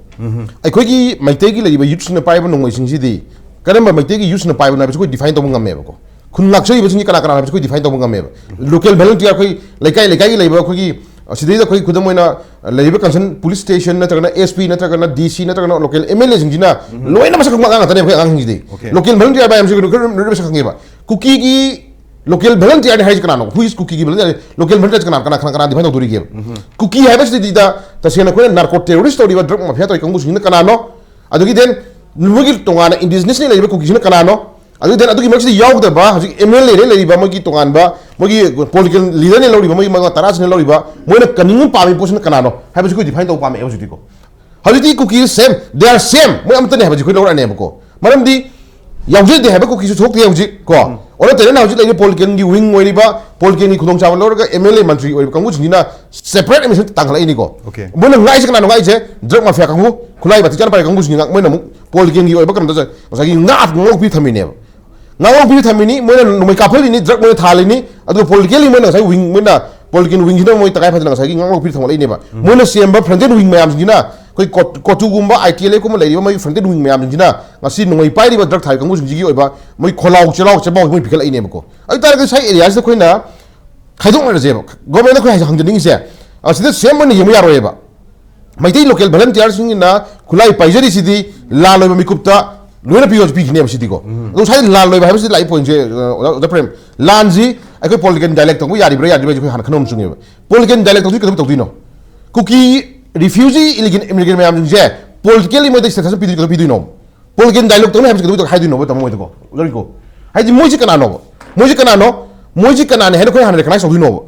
ꯑꯩꯈꯣꯏꯒꯤ ꯃꯩꯇꯩꯒꯤ ꯂꯩꯔꯤꯕ youthꯁꯤꯡꯅ ꯄꯥꯏꯕ ꯅꯣꯡꯃꯩꯁꯤꯡꯁꯤꯗꯤ ꯀꯔꯝꯕ ꯃꯩꯇꯩꯒꯤ youthꯁꯤꯡꯅ ꯄꯥꯏꯕꯅꯣ ꯍꯥꯏꯕꯁꯤ ꯑꯩꯈꯣꯏ define ꯇꯧꯕ ꯉꯝꯃꯦꯕꯀꯣ꯫ ꯈꯨꯟ ꯉꯥꯛꯆꯔꯤꯕꯁꯤꯡꯁꯤ ꯀꯅꯥ ꯀꯅꯥꯅꯣ ꯍꯥꯏꯕꯁꯤ ꯑꯩꯈꯣꯏ define ꯇꯧꯕ ꯉꯝꯃꯦꯕ꯫ Local volunteer, ꯑꯩꯈꯣꯏ ꯂꯩꯀꯥꯏ ꯂꯩꯀꯥꯏꯒꯤ ꯂꯩꯕ ꯑꯩꯈꯣꯏꯒꯤ, ꯑ, ꯁꯤꯗꯩꯗ ꯑꯩꯈꯣꯏ ꯈꯨꯗꯝ ꯑꯣꯏꯅ, ꯑ, ꯂꯩꯔꯤꯕ concern police station ꯅꯠꯇ꯭ꯔꯒꯅ S P ꯅꯠꯇ꯭ꯔꯒꯅꯅ D C ꯅꯠꯇ꯭ꯔꯒꯅ local M L Aꯁꯤꯡꯁꯤꯅ ꯂꯣꯏꯅ ꯃꯁꯛ ꯈꯪꯕ ꯑꯉꯥꯡ ꯉꯥꯛꯇꯅꯦꯕ ꯑꯩꯈꯣꯏ ꯑꯉꯥꯡꯁꯤꯡꯁꯤꯗꯤ꯫ Okay. Local volunteer ꯍꯥꯏꯕ ꯃꯌꯥꯝꯁꯤ ꯂꯣꯏꯅ ꯃꯁꯛ ꯈꯪꯉꯦꯕ꯫ ꯀꯨꯀꯤꯒꯤ local volunteerꯅꯤ ꯍꯥꯏꯁꯦ ꯀꯅꯥꯅꯣ? Who is ꯀꯨꯀꯤꯒꯤ volunteer? Local volunteer ꯀꯅꯥ, ꯀꯅꯥ, ꯀꯅꯥ, ꯀꯅꯥ define ꯇꯧꯗꯣꯔꯤꯒꯦꯕ? ꯀꯨꯀꯤ ꯍꯥꯏꯕꯁꯤꯗ ꯇꯁꯦꯡꯅ ꯑꯩꯈꯣꯏꯅ narco terrorist ꯇꯧꯔꯤꯕ, drug mafia ꯇꯧꯔꯤꯕ ꯀꯥꯡꯕꯨꯁꯤꯡꯁꯤꯅ ꯀꯅꯥꯅꯣ? ꯑꯗꯒꯤ then ꯃꯣꯏꯒꯤ ꯇꯣꯉꯥꯟꯅ indigenously ꯂꯩꯔꯤꯕ ꯀꯨꯀꯤꯁꯤꯅ ꯀꯅꯥꯅꯣ? ꯑꯗꯨ then ꯑꯗꯨꯒꯤ ꯃꯔꯛꯁꯤꯗ ꯌꯥꯎꯗꯕ ꯍꯧꯖꯤꯛ M L Aꯅ ꯂꯩꯔꯤꯕ ꯃꯣꯏꯒꯤ ꯇꯣꯉꯥꯟꯕ ꯃꯣꯏꯒꯤ political leaderꯅ ꯂꯧꯔꯤꯕ, ꯃꯣꯏꯒꯤ ꯃꯉꯥ ꯇꯔꯥꯁꯤꯅ ꯂꯧꯔꯤꯕ, ꯃꯣꯏꯅ ꯀꯟꯅꯤꯡꯕ ꯄꯥꯝꯃꯤ ꯄꯣꯠꯁꯤꯅ ꯀꯅꯥꯅꯣ ꯍꯥꯏꯕꯁꯤ ꯑꯩꯈꯣꯏ define ꯇꯧꯕ ꯄꯥꯝꯃꯦ ꯍꯧꯖꯤꯛꯇꯤꯀꯣ꯫ ꯍꯧꯖꯤꯛꯇꯤ ꯀꯨꯀꯤ same, they are same, ꯃꯣꯏ ꯑꯃꯠꯇꯅꯦ ꯍꯥꯏꯕꯁꯤ ꯑꯩꯈꯣꯏ ꯂꯧꯔꯛꯑꯅꯦꯕꯀꯣ꯫ ꯃꯔꯝꯗꯤ ꯌꯥꯎꯖꯗꯦ ꯍꯥꯏꯕ ꯀꯨꯀꯤꯁꯨ ꯊꯣꯛꯇꯦ ꯍꯧꯖꯤꯛ ꯀꯣ꯫ ꯑꯣꯟꯅ ꯇꯩꯅꯅ ꯍꯧꯖꯤꯛ ꯂꯩꯔꯤꯕ political wing ꯑꯣꯏꯔꯤꯕ, political ꯒꯤ ꯈꯨꯗꯣꯡꯆꯥꯕ ꯂꯧꯔꯒ M L A ꯃꯟꯇ꯭ꯔꯤ ꯑꯣꯏꯔꯤꯕ ꯀꯥꯡꯕꯨꯁꯤꯡꯁꯤꯅ separate admission ꯇꯥꯡꯈꯠꯂꯛꯏꯅꯤꯀꯣ꯫ Okay. ꯃꯣꯏꯅ ꯉꯥꯏꯁꯦ ꯀꯅꯥꯅꯣ ꯉꯥꯏꯁꯦ? Drug mafia ꯀꯥꯡꯕꯨ, ꯈꯨꯠꯂꯥꯏ ꯃꯇꯤꯛ ꯆꯥꯅ ꯄꯥꯏꯕ ꯀꯥꯡꯕꯨꯁꯤꯡꯁꯤ ꯉꯥꯛ-, ꯃꯣꯏꯅ ꯑꯃꯨꯛ political ꯒꯤ ꯑꯣꯏꯕ ꯀꯩꯅꯣꯗ ꯉꯁꯥꯏꯒꯤ ꯉꯥꯛ-, ꯉꯥꯛꯄꯤ ꯊꯝꯃꯤꯅꯦꯕ꯫ ꯉꯥꯛ-, ꯉꯥꯛꯄꯤ ꯊꯝꯃꯤꯅꯤ, ꯃꯣꯏꯅ ꯅꯣꯡꯃꯩ ꯀꯥꯞꯍꯜꯂꯤꯅꯤ, drug ꯃꯣꯏꯅ ꯊꯥꯜꯂꯤꯅꯤ, ꯑꯗꯨꯒ politically ꯃꯣꯏꯅ ꯉꯁꯥꯏ wing, ꯃꯣꯏꯅ political wing ꯁꯤꯅ ꯃꯣꯏ ꯇꯉꯥꯏ ꯐꯗꯅ ꯉꯁꯥꯏꯒꯤ ꯉꯥꯛ-, ꯉꯥꯛꯄꯤ ꯊꯝꯒꯠꯂꯛꯏꯅꯦꯕ꯫ ꯃꯣꯏꯅ ꯁꯦꯝꯕ frontal wing ꯃꯌꯥꯝꯁꯤꯡꯁꯤꯅ ꯑꯩꯈꯣꯏ ꯀꯣ-, ꯀꯣꯇꯨꯒꯨꯝꯕ, I T L F ꯀꯨꯝꯕ ꯂꯩꯔꯤꯕ ꯃꯣꯏꯒꯤ frontal wing ꯃꯌꯥꯝꯁꯤꯡꯁꯤꯅ ꯉꯁꯤ ꯅꯣꯡꯃꯩ ꯄꯥꯏꯔꯤꯕ drug ꯊꯥꯔꯤ ꯀꯥꯡꯕꯨꯁꯤꯡꯁꯤꯒꯤ ꯑꯣꯏꯕ ꯃꯣꯏ ꯈꯣꯜꯂꯥꯎ ꯆꯦꯜꯂꯥꯎ ꯆꯦꯕꯥꯎ ꯃꯣꯏ ꯄꯤꯈꯠꯂꯛꯏꯅꯦꯕꯀꯣ꯫ ꯑꯗꯨ ꯇꯥꯔꯒꯗꯤ ꯉꯁꯥꯏ areaꯁꯤꯗ ꯑꯩꯈꯣꯏꯅ ꯈꯥꯏꯗꯣꯛꯅꯔꯁꯦꯕ꯫ Governmentꯗ ꯑꯩꯈꯣꯏ ꯍꯥꯏꯁꯦ ꯍꯪꯖꯅꯤꯡꯉꯤꯁꯦ, ꯑ, ꯁꯤꯗ same ꯑꯣꯏꯅ ꯌꯦꯡꯕ ꯌꯥꯔꯣꯏꯕ꯫ ꯃꯩꯇꯩ local volunteerꯁꯤꯡꯅ ꯈꯨꯠꯂꯥꯏ ꯄꯥꯏꯖꯔꯤꯁꯤꯗꯤ ꯂꯥꯟ ꯂꯣꯏꯕ ꯃꯤꯀꯨꯞꯇ ꯂꯣꯏꯅ ꯄꯤꯌꯣ ꯄꯤꯈꯤꯅꯦꯕ ꯁꯤꯗꯤꯀꯣ꯫ ꯑꯗꯣ ꯉꯁꯥꯏ ꯂꯥꯟ ꯂꯣꯏꯕ ꯍꯥꯏꯕꯁꯤꯗꯤ ꯂꯥꯛꯏ pointꯁꯦ, ꯑ, ꯑꯣꯖꯥ, ꯑꯣꯖꯥ ꯄ꯭ꯔꯦꯝ, ꯂꯥꯟꯁꯤ ꯑꯩꯈꯣꯏ political dialogue ꯇꯧꯕ ꯌꯥꯔꯤꯕ꯭ꯔꯥ ꯌꯥꯗ꯭ꯔꯤꯕ꯭ꯔꯥ ꯍꯥꯏꯁꯦ ꯑꯩꯈꯣꯏ ꯍꯥꯟꯅ ꯈꯟꯅꯕ ꯑꯃ ꯆꯪꯉꯦꯕ꯫ Political dialogue ꯇꯧꯗꯣꯏ ꯀꯩꯗꯧꯕꯩ ꯇꯧꯗꯣꯏꯅꯣ? ꯀꯨꯀꯤ refugee illegal immigrant ꯃꯌꯥꯝꯁꯤꯡꯁꯦ politically ꯃꯣꯏꯗ status ꯑꯃ ꯄꯤꯗꯣꯏ ꯀꯩꯗꯧꯕꯩ ꯄꯤꯗꯣꯏꯅꯣ? Political dialogue ꯇꯧꯅꯤ ꯍꯥꯏꯕꯁꯤ ꯀꯩꯗꯧꯕꯩ ꯍꯥꯏꯗꯣꯏꯅꯣꯕ ꯇꯥꯃꯣ ꯃꯣꯏꯗꯀꯣ? ꯂꯧꯔꯤꯀꯣ? ꯍꯥꯏꯗꯤ ꯃꯣꯏꯁꯤ ꯀꯅꯥꯅꯣꯕ? ꯃꯣꯏꯁꯤ ꯀꯅꯥꯅꯣ? ꯃꯣꯏꯁꯤ ꯀꯅꯥꯅꯦ ꯍꯥꯏꯅ ꯑꯩꯈꯣꯏ ꯍꯥꯟꯅ recognize ꯇꯧꯗꯣꯏꯅꯣꯕ?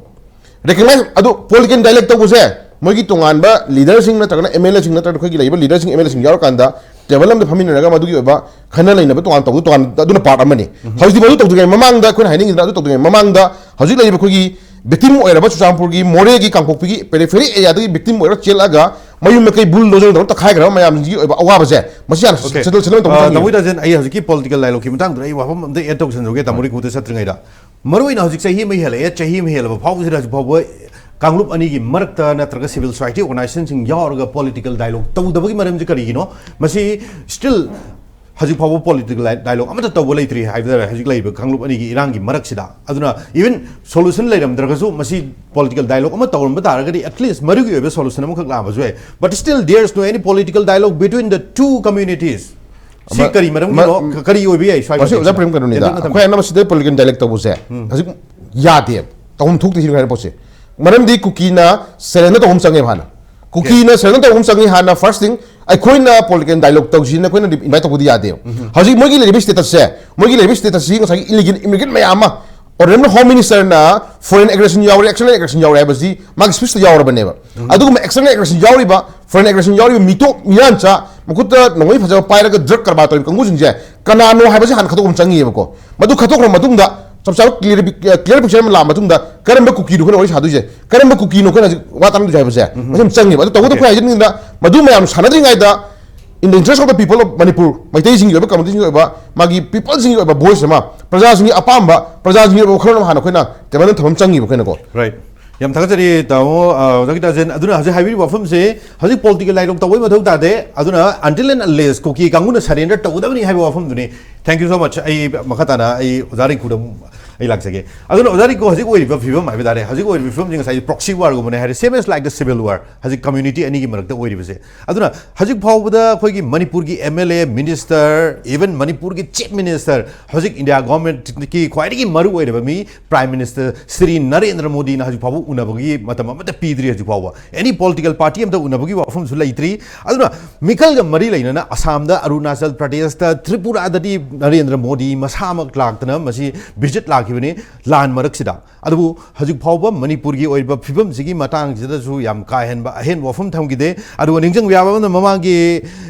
Recognize, ꯑꯗꯨ political dialogue ꯇꯧꯕꯁꯦ ꯃꯣꯏꯒꯤ ꯇꯣꯉꯥꯟꯕ leaderꯁꯤꯡ ꯅꯠꯇ꯭ꯔꯒꯅ M L Aꯁꯤꯡ ꯅꯠꯇ꯭ꯔꯒꯅ ꯑꯩꯈꯣꯏꯒꯤ ꯂꯩꯔꯤꯕ leaderꯁꯤꯡ, M L Aꯁꯤꯡ ꯌꯥꯎꯔꯀꯥꯟꯗ table ꯑꯃꯗ ꯐꯝꯃꯤꯟꯅꯔꯒ ꯃꯗꯨꯒꯤ ꯑꯣꯏꯕ ꯈꯟꯅ ꯅꯩꯅꯕ ꯇꯣꯉꯥꯟ ꯇꯧꯕ ꯇꯣꯉꯥꯟ, ꯑꯗꯨꯅ part ꯑꯃꯅꯤ꯫ ꯍꯧꯖꯤꯛꯇꯤ ꯃꯗꯨ ꯇꯧꯗ꯭ꯔꯤꯉꯩ ꯃꯃꯥꯡꯗ ꯑꯩꯈꯣꯏꯅ ꯍꯥꯏꯅꯤꯡꯉꯤꯁꯤꯅ ꯑꯗꯨ ꯇꯧꯗ꯭ꯔꯤꯉꯩ ꯃꯃꯥꯡꯗ ꯍꯧꯖꯤꯛ ꯂꯩꯔꯤꯕ ꯑꯩꯈꯣꯏꯒꯤ victim ꯑꯣꯏꯔꯕ ꯆꯨꯔꯆꯥꯟꯄꯨꯔꯒꯤ, ꯃꯣꯔꯦꯒꯤ, ꯀꯥꯡꯄꯣꯛꯄꯤꯒꯤ periphery areaꯗꯒꯤ victim ꯑꯣꯏꯔꯒ ꯆꯦꯜꯂꯛꯑꯒ ꯃꯌꯨꯝ ꯃꯀꯩ ꯕꯨꯜꯗꯣꯖꯔ ꯇꯧꯔ ꯇꯛꯈꯥꯏꯈ꯭ꯔꯕ ꯃꯌꯥꯝꯁꯤꯒꯤ ꯑꯣꯏꯕ ꯑꯋꯥꯕꯁꯦ, ꯃꯁꯤ ꯍꯥꯟꯅ Okay. ꯁꯦꯇꯜ ꯁꯦꯇꯜ ꯇꯧꯕ ꯑ, ꯆꯪꯉꯤ꯫ ꯇꯥꯃꯣ ꯏꯇꯥꯖꯦꯟ, ꯑꯩ ꯍꯧꯖꯤꯛꯀꯤ ꯄꯣꯂꯤꯇꯤꯀꯦꯜ ꯗꯥꯏꯂꯣꯒꯀꯤ ꯃꯇꯥꯡꯗꯨꯗ ꯑꯩ ꯋꯥꯐꯝ ꯑꯝꯇ ꯑꯦꯗ ꯇꯧꯁꯟꯖꯧꯒꯦ, ꯇꯥꯃꯣ ꯔꯤꯀꯨꯗ ꯆꯠꯇ꯭ꯔꯤꯉꯩꯗ꯫ ꯃꯔꯨꯑꯣꯏꯅ ꯍꯧꯖꯤꯛ ꯆꯍꯤ ꯑꯃ ꯍꯦꯜꯂꯛꯑꯦ, ꯆꯍꯤ ꯑꯃ ꯍꯦꯜꯂꯕ ꯐꯥꯎꯕꯁꯤꯗ ꯍꯧꯖꯤꯛ ꯐꯥꯎꯕ ꯀꯥꯡꯂꯨꯞ ꯑꯅꯤꯒꯤ ꯃꯔꯛꯇ ꯅꯠꯇ꯭ꯔꯒ ꯁꯤꯚꯤꯜ ꯁꯣꯁꯥꯏꯇꯤ ꯑꯣꯔꯒꯅꯥꯏꯖꯦꯁꯟꯁꯤꯡ ꯌꯥꯎꯔꯒ ꯄꯣꯂꯤꯇꯤꯀꯦꯜ ꯗꯥꯏꯂꯣꯒ ꯇꯧꯗꯕꯒꯤ ꯃꯔꯝꯁꯤ ꯀꯔꯤꯒꯤꯅꯣ? ꯃꯁꯤ ꯁ꯭ꯇꯤꯜ ꯍꯧꯖꯤꯛ ꯐꯥꯎꯕ ꯄꯣꯂꯤꯇꯤꯀꯦꯜ ꯗꯥꯏꯂꯣꯒ ꯑꯃꯠꯇ ꯇꯧꯕ ꯂꯩꯇ꯭ꯔꯤ ꯍꯥꯏꯕ ꯇꯥꯔꯦ, ꯍꯧꯖꯤꯛ ꯂꯩꯔꯤꯕ ꯀꯥꯡꯂꯨꯞ ꯑꯅꯤꯒꯤ ꯏꯔꯥꯡꯒꯤ ꯃꯔꯛꯁꯤꯗ꯫ ꯑꯗꯨꯅ ꯏꯚꯟ ꯁꯣꯂꯨꯁꯟ ꯂꯩꯔꯝꯗ꯭ꯔꯒꯁꯨ, ꯃꯁꯤ ꯄꯣꯂꯤꯇꯤꯀꯦꯜ ꯗꯥꯏꯂꯣꯒ ꯑꯃ ꯇꯧꯔꯝꯕ ꯇꯥꯔꯒꯗꯤ ꯑꯦꯠꯂꯤꯁ ꯃꯔꯨꯒꯤ ꯑꯣꯏꯕ ꯁꯣꯂꯨꯁꯟ ꯑꯃꯈꯛ ꯂꯥꯛꯑꯝꯕꯁꯨ ꯌꯥꯏ꯫ But still there is no any political dialogue between the two communities. ꯁꯤ ꯑꯃ- ꯀꯔꯤ ꯃꯔꯝꯒꯤꯅꯣ? ꯃ- ꯀꯔꯤ ꯑꯣꯏꯕ ꯌꯥꯏ ꯁ꯭ꯋꯥꯏ ꯃꯁꯤ ꯑꯣꯖꯥ ꯃꯇꯦꯛꯁꯤꯗ? ꯄ꯭ꯔꯦꯝ ꯀꯩꯅꯣꯅꯤꯗ, ꯇꯦꯟꯇꯛꯅ ꯊꯝꯕꯤꯌꯨ꯫ ꯑꯩꯈꯣꯏ ꯑꯅꯝꯕ ꯁꯤꯗ ꯄꯣꯂꯤꯇꯤꯀꯦꯜ ꯗꯥꯏꯂꯣꯒ ꯇꯧꯕꯁꯦ ꯍꯧꯖꯤꯛ ꯌꯥꯗꯦꯕ, ꯇꯧꯐꯝ ꯊꯣꯛꯇꯦ ꯁꯤ ꯍꯥꯏꯔ ꯄꯣꯠꯁꯦ꯫ ꯃꯔꯝꯗꯤ ꯀꯨꯀꯤꯅ ꯁꯔꯦꯟꯗꯔ ꯇꯧꯐꯝ ꯆꯪꯉꯦꯕ ꯍꯥꯟꯅ꯫ ꯀꯨꯀꯤꯅ ꯁꯔꯦꯟꯗꯔ ꯇꯧꯐꯝ ꯆꯪꯉꯤ ꯍꯥꯟꯅ, ꯐꯥꯔꯁ ꯊꯤꯡ꯫ ꯑꯩꯈꯣꯏꯅ ꯄꯣꯂꯤꯇꯤꯀꯦꯜ ꯗꯥꯏꯂꯣꯒ ꯇꯧꯁꯤꯅ ꯑꯩꯈꯣꯏꯅ ꯏꯟꯚꯥꯏꯠ ꯇꯧꯕꯗꯤ ꯌꯥꯗꯦꯕ꯫ ꯍꯧꯖꯤꯛ ꯃꯣꯏꯒꯤ ꯂꯩꯔꯤꯕ ꯁ꯭ꯇꯦꯇꯁꯁꯦ, ꯃꯣꯏꯒꯤ ꯂꯩꯔꯤꯕ ꯁ꯭ꯇꯦꯇꯁꯁꯤ ꯉꯁꯥꯏꯒꯤ ꯏꯂꯤꯒꯦꯜ ꯏꯃꯤꯒ꯭ꯔꯦꯟ ꯃꯌꯥꯝ ꯑꯃ, ꯑꯣꯅꯔꯦꯕꯜ ꯍꯣꯝ ꯃꯤꯅꯤꯁꯇꯔꯅ ꯐꯣꯔꯦꯟ ꯑꯦꯒ꯭ꯔꯦꯁꯟ ꯌꯥꯎꯔꯦ, ꯑꯦꯛꯁꯇꯔꯅꯦꯜ ꯑꯦꯒ꯭ꯔꯦꯁꯟ ꯌꯥꯎꯔꯦ ꯍꯥꯏꯕꯁꯤ ꯃꯥꯒꯤ ꯁ꯭ꯄꯤꯆꯇ ꯌꯥꯎꯔꯕꯅꯦꯕ꯫ ꯑꯗꯨꯒꯨꯝꯕ ꯑꯦꯛꯁꯇꯔꯅꯦꯜ ꯑꯦꯒ꯭ꯔꯦꯁꯟ ꯌꯥꯎꯔꯤꯕ, ꯐꯣꯔꯦꯟ ꯑꯦꯒ꯭ꯔꯦꯁꯟ ꯌꯥꯎꯔꯤꯕ ꯃꯤꯇꯣꯞ ꯃꯤꯌꯥꯟꯆꯥ, ꯃꯈꯨꯠꯇ ꯅꯣꯡꯃꯩ ꯐꯖꯕ ꯄꯥꯏꯔꯒ ꯗ꯭ꯔꯒ ꯀꯔꯕꯥꯔ ꯇꯧꯔꯤꯕ ꯀꯥꯡꯕꯨꯁꯤꯡꯁꯦ ꯀꯅꯥꯅꯣ ꯍꯥꯏꯕꯁꯤ ꯍꯥꯟꯅ ꯈꯪꯗꯣꯛꯄ ꯑꯃ ꯆꯪꯉꯤꯕꯀꯣ꯫ ꯃꯗꯨ ꯈꯪꯗꯣꯛꯈ꯭ꯔ ꯃꯇꯨꯡꯗ ꯆꯞ ꯆꯥꯕ ꯀ꯭ꯂꯤꯌꯥꯔ ꯄꯤꯛꯆꯔ ꯑꯃ ꯂꯥꯛꯑ ꯃꯇꯨꯡꯗ ꯀꯔꯝꯕ ꯀꯨꯀꯤꯅꯣ ꯑꯩꯈꯣꯏꯅ ꯋꯥꯔꯤ ꯁꯥꯗꯣꯏꯁꯦ, ꯀꯔꯝꯕ ꯀꯨꯀꯤꯅꯣ ꯑꯩꯈꯣꯏꯅ ꯍꯧꯖꯤꯛ ꯋꯥ ꯇꯥꯅꯗꯣꯏꯁꯦ ꯍꯥꯏꯕꯁꯦ ꯃꯁꯤ ꯌꯥꯝ ꯆꯪꯉꯦꯕ꯫ ꯑꯗꯨ ꯇꯧꯕꯇꯕꯨ ꯑꯩꯈꯣꯏ ꯍꯥꯏꯖꯅꯤꯡꯉꯤꯗ, ꯃꯗꯨ ꯃꯌꯥꯝ ꯁꯥꯟꯅꯗ꯭ꯔꯤꯉꯩꯗ, in the interest of the people of Manipur, ꯃꯩꯇꯩꯁꯤꯡꯒꯤ ꯑꯣꯏꯕ ꯀꯝꯃꯨꯅꯤꯇꯤꯁꯤꯡꯒꯤ ꯑꯣꯏꯕ, ꯃꯥꯒꯤ ꯄꯤꯄꯜꯁꯤꯡꯒꯤ ꯑꯣꯏꯕ ꯚꯣꯏꯁ ꯑꯃ, ꯄ꯭ꯔꯖꯥꯁꯤꯡꯒꯤ ꯑꯄꯥꯝꯕ, ꯄ꯭ꯔꯖꯥꯁꯤꯡꯒꯤ ꯑꯣꯏꯕ ꯋꯥꯈꯜꯂꯣꯟ ꯑꯃ ꯍꯥꯟꯅ ꯑꯩꯈꯣꯏꯅ ꯇꯦꯕꯜꯗ ꯊꯝꯕ ꯑꯃ ꯆꯪꯉꯤꯕ ꯑꯩꯈꯣꯏꯅꯀꯣ꯫ ꯔꯥꯏꯠ꯫ ꯌꯥꯝ ꯊꯥꯒꯠꯆꯔꯤ ꯇꯥꯃꯣ, ꯑ, ꯑꯣꯖꯥ ꯒꯤꯇꯥꯖꯦꯟ꯫ ꯑꯗꯨꯅ ꯍꯧꯖꯤꯛ ꯍꯥꯏꯕꯤꯔꯤꯕ ꯋꯥꯐꯝꯁꯦ, ꯍꯧꯖꯤꯛ ꯄꯣꯂꯤꯇꯤꯀꯦꯜ ꯗꯥꯏꯂꯣꯒ ꯇꯧꯕꯩ ꯃꯊꯧ ꯇꯥꯗꯦ꯫ ꯑꯗꯨꯅ until and unless ꯀꯨꯀꯤ ꯀꯥꯡꯕꯨꯅ ꯁꯔꯦꯟꯗꯔ ꯇꯧꯒꯗꯕꯅꯤ ꯍꯥꯏꯕ ꯋꯥꯐꯝꯗꯨꯅꯤ꯫ Thank you so much꯫ ꯑꯩ ꯃꯈꯥ ꯇꯥꯅ ꯑꯩ ꯑꯣꯖꯥ ꯔꯤꯡꯀꯨꯗ ꯑꯃꯨꯛ ꯑꯩ ꯂꯥꯛꯆꯒꯦ꯫ ꯑꯗꯨꯅ ꯑꯣꯖꯥ ꯔꯤꯡꯀꯨ, ꯍꯧꯖꯤꯛ ꯑꯣꯏꯔꯤꯕ ꯐꯤꯕꯝ ꯍꯥꯏꯕ ꯇꯥꯔꯦ, ꯍꯧꯖꯤꯛ ꯑꯣꯏꯔꯤꯕ ꯐꯤꯕꯝꯁꯤ ꯉꯁꯥꯏ ꯄ꯭ꯔꯣꯛꯁꯤ ꯋꯥꯔꯒꯨꯝꯕꯅꯦ ꯍꯥꯏꯔꯦ, same as like the civil war, ꯍꯧꯖꯤꯛ ꯀꯝꯃ꯭ꯌꯨꯅꯤꯇꯤ ꯑꯅꯤꯒꯤ ꯃꯔꯛꯇ ꯑꯣꯏꯔꯤꯕꯁꯦ꯫ ꯑꯗꯨꯅ ꯍꯧꯖꯤꯛ ꯐꯥꯎꯕꯗ ꯑꯩꯈꯣꯏꯒꯤ ꯃꯅꯤꯄꯨꯔꯒꯤ M L A, minister, even ꯃꯅꯤꯄꯨꯔꯒꯤ ꯆꯤꯐ ꯃꯤꯅꯤꯁꯇꯔ, ꯍꯧꯖꯤꯛ ꯏꯟꯗꯤꯌꯥ ꯒꯣꯔꯃꯦꯟꯠꯀꯤ ꯈ꯭ꯋꯥꯏꯗꯒꯤ ꯃꯔꯨ ꯑꯣꯏꯔꯕ ꯃꯤ ꯄ꯭ꯔꯥꯏꯝ ꯃꯤꯅꯤꯁꯇꯔ ꯁ꯭ꯔꯤ ꯅꯔꯦꯟꯗ꯭ꯔ ꯃꯣꯗꯤꯅ ꯍꯧꯖꯤꯛ ꯐꯥꯎꯕ ꯎꯅꯕꯒꯤ ꯃꯇꯝ ꯑꯃꯠꯇ ꯄꯤꯗ꯭ꯔꯤ꯫ ꯍꯧꯖꯤꯛ ꯐꯥꯎꯕ ꯑꯦꯅꯤ ꯄꯣꯂꯤꯇꯤꯀꯦꯜ ꯄꯥꯔꯇꯤ ꯑꯃꯇ ꯎꯅꯕꯒꯤ ꯋꯥꯐꯝꯁꯨ ꯂꯩꯇ꯭ꯔꯤ꯫ ꯑꯗꯨꯅ ꯃꯤꯈꯜꯒ ꯃꯔꯤ ꯂꯩꯅꯅ ꯑꯁꯥꯝꯗ, ꯑꯔꯨꯅꯥꯆꯜ ꯄ꯭ꯔꯗꯦꯁꯇ, ꯇ꯭ꯔꯤꯄꯨꯔꯥꯗꯗꯤ ꯅꯔꯦꯟꯗ꯭ꯔ ꯃꯣꯗꯤ ꯃꯁꯥꯃꯛ ꯂꯥꯛꯇꯅ ꯃꯁꯤ ꯚꯤꯖꯤꯠ ꯂꯥꯛꯈꯤꯕꯅꯤ ꯂꯥꯟ ꯃꯔꯛꯁꯤꯗ꯫ ꯑꯗꯨꯕꯨ ꯍꯧꯖꯤꯛ ꯐꯥꯎꯕ ꯃꯅꯤꯄꯨꯔꯒꯤ ꯑꯣꯏꯔꯤꯕ ꯐꯤꯕꯝꯁꯤꯒꯤ ꯃꯇꯥꯡꯁꯤꯗꯁꯨ ꯌꯥꯝ ꯀꯥ ꯍꯦꯟꯕ ꯑꯍꯦꯟꯕ ꯋꯥꯐꯝ ꯊꯝꯈꯤꯗꯦ꯫ ꯑꯗꯨꯒ ꯅꯤꯡꯁꯤꯡꯕ ꯌꯥꯕ ꯑꯃꯅ, ꯃꯃꯥꯡꯒꯤ,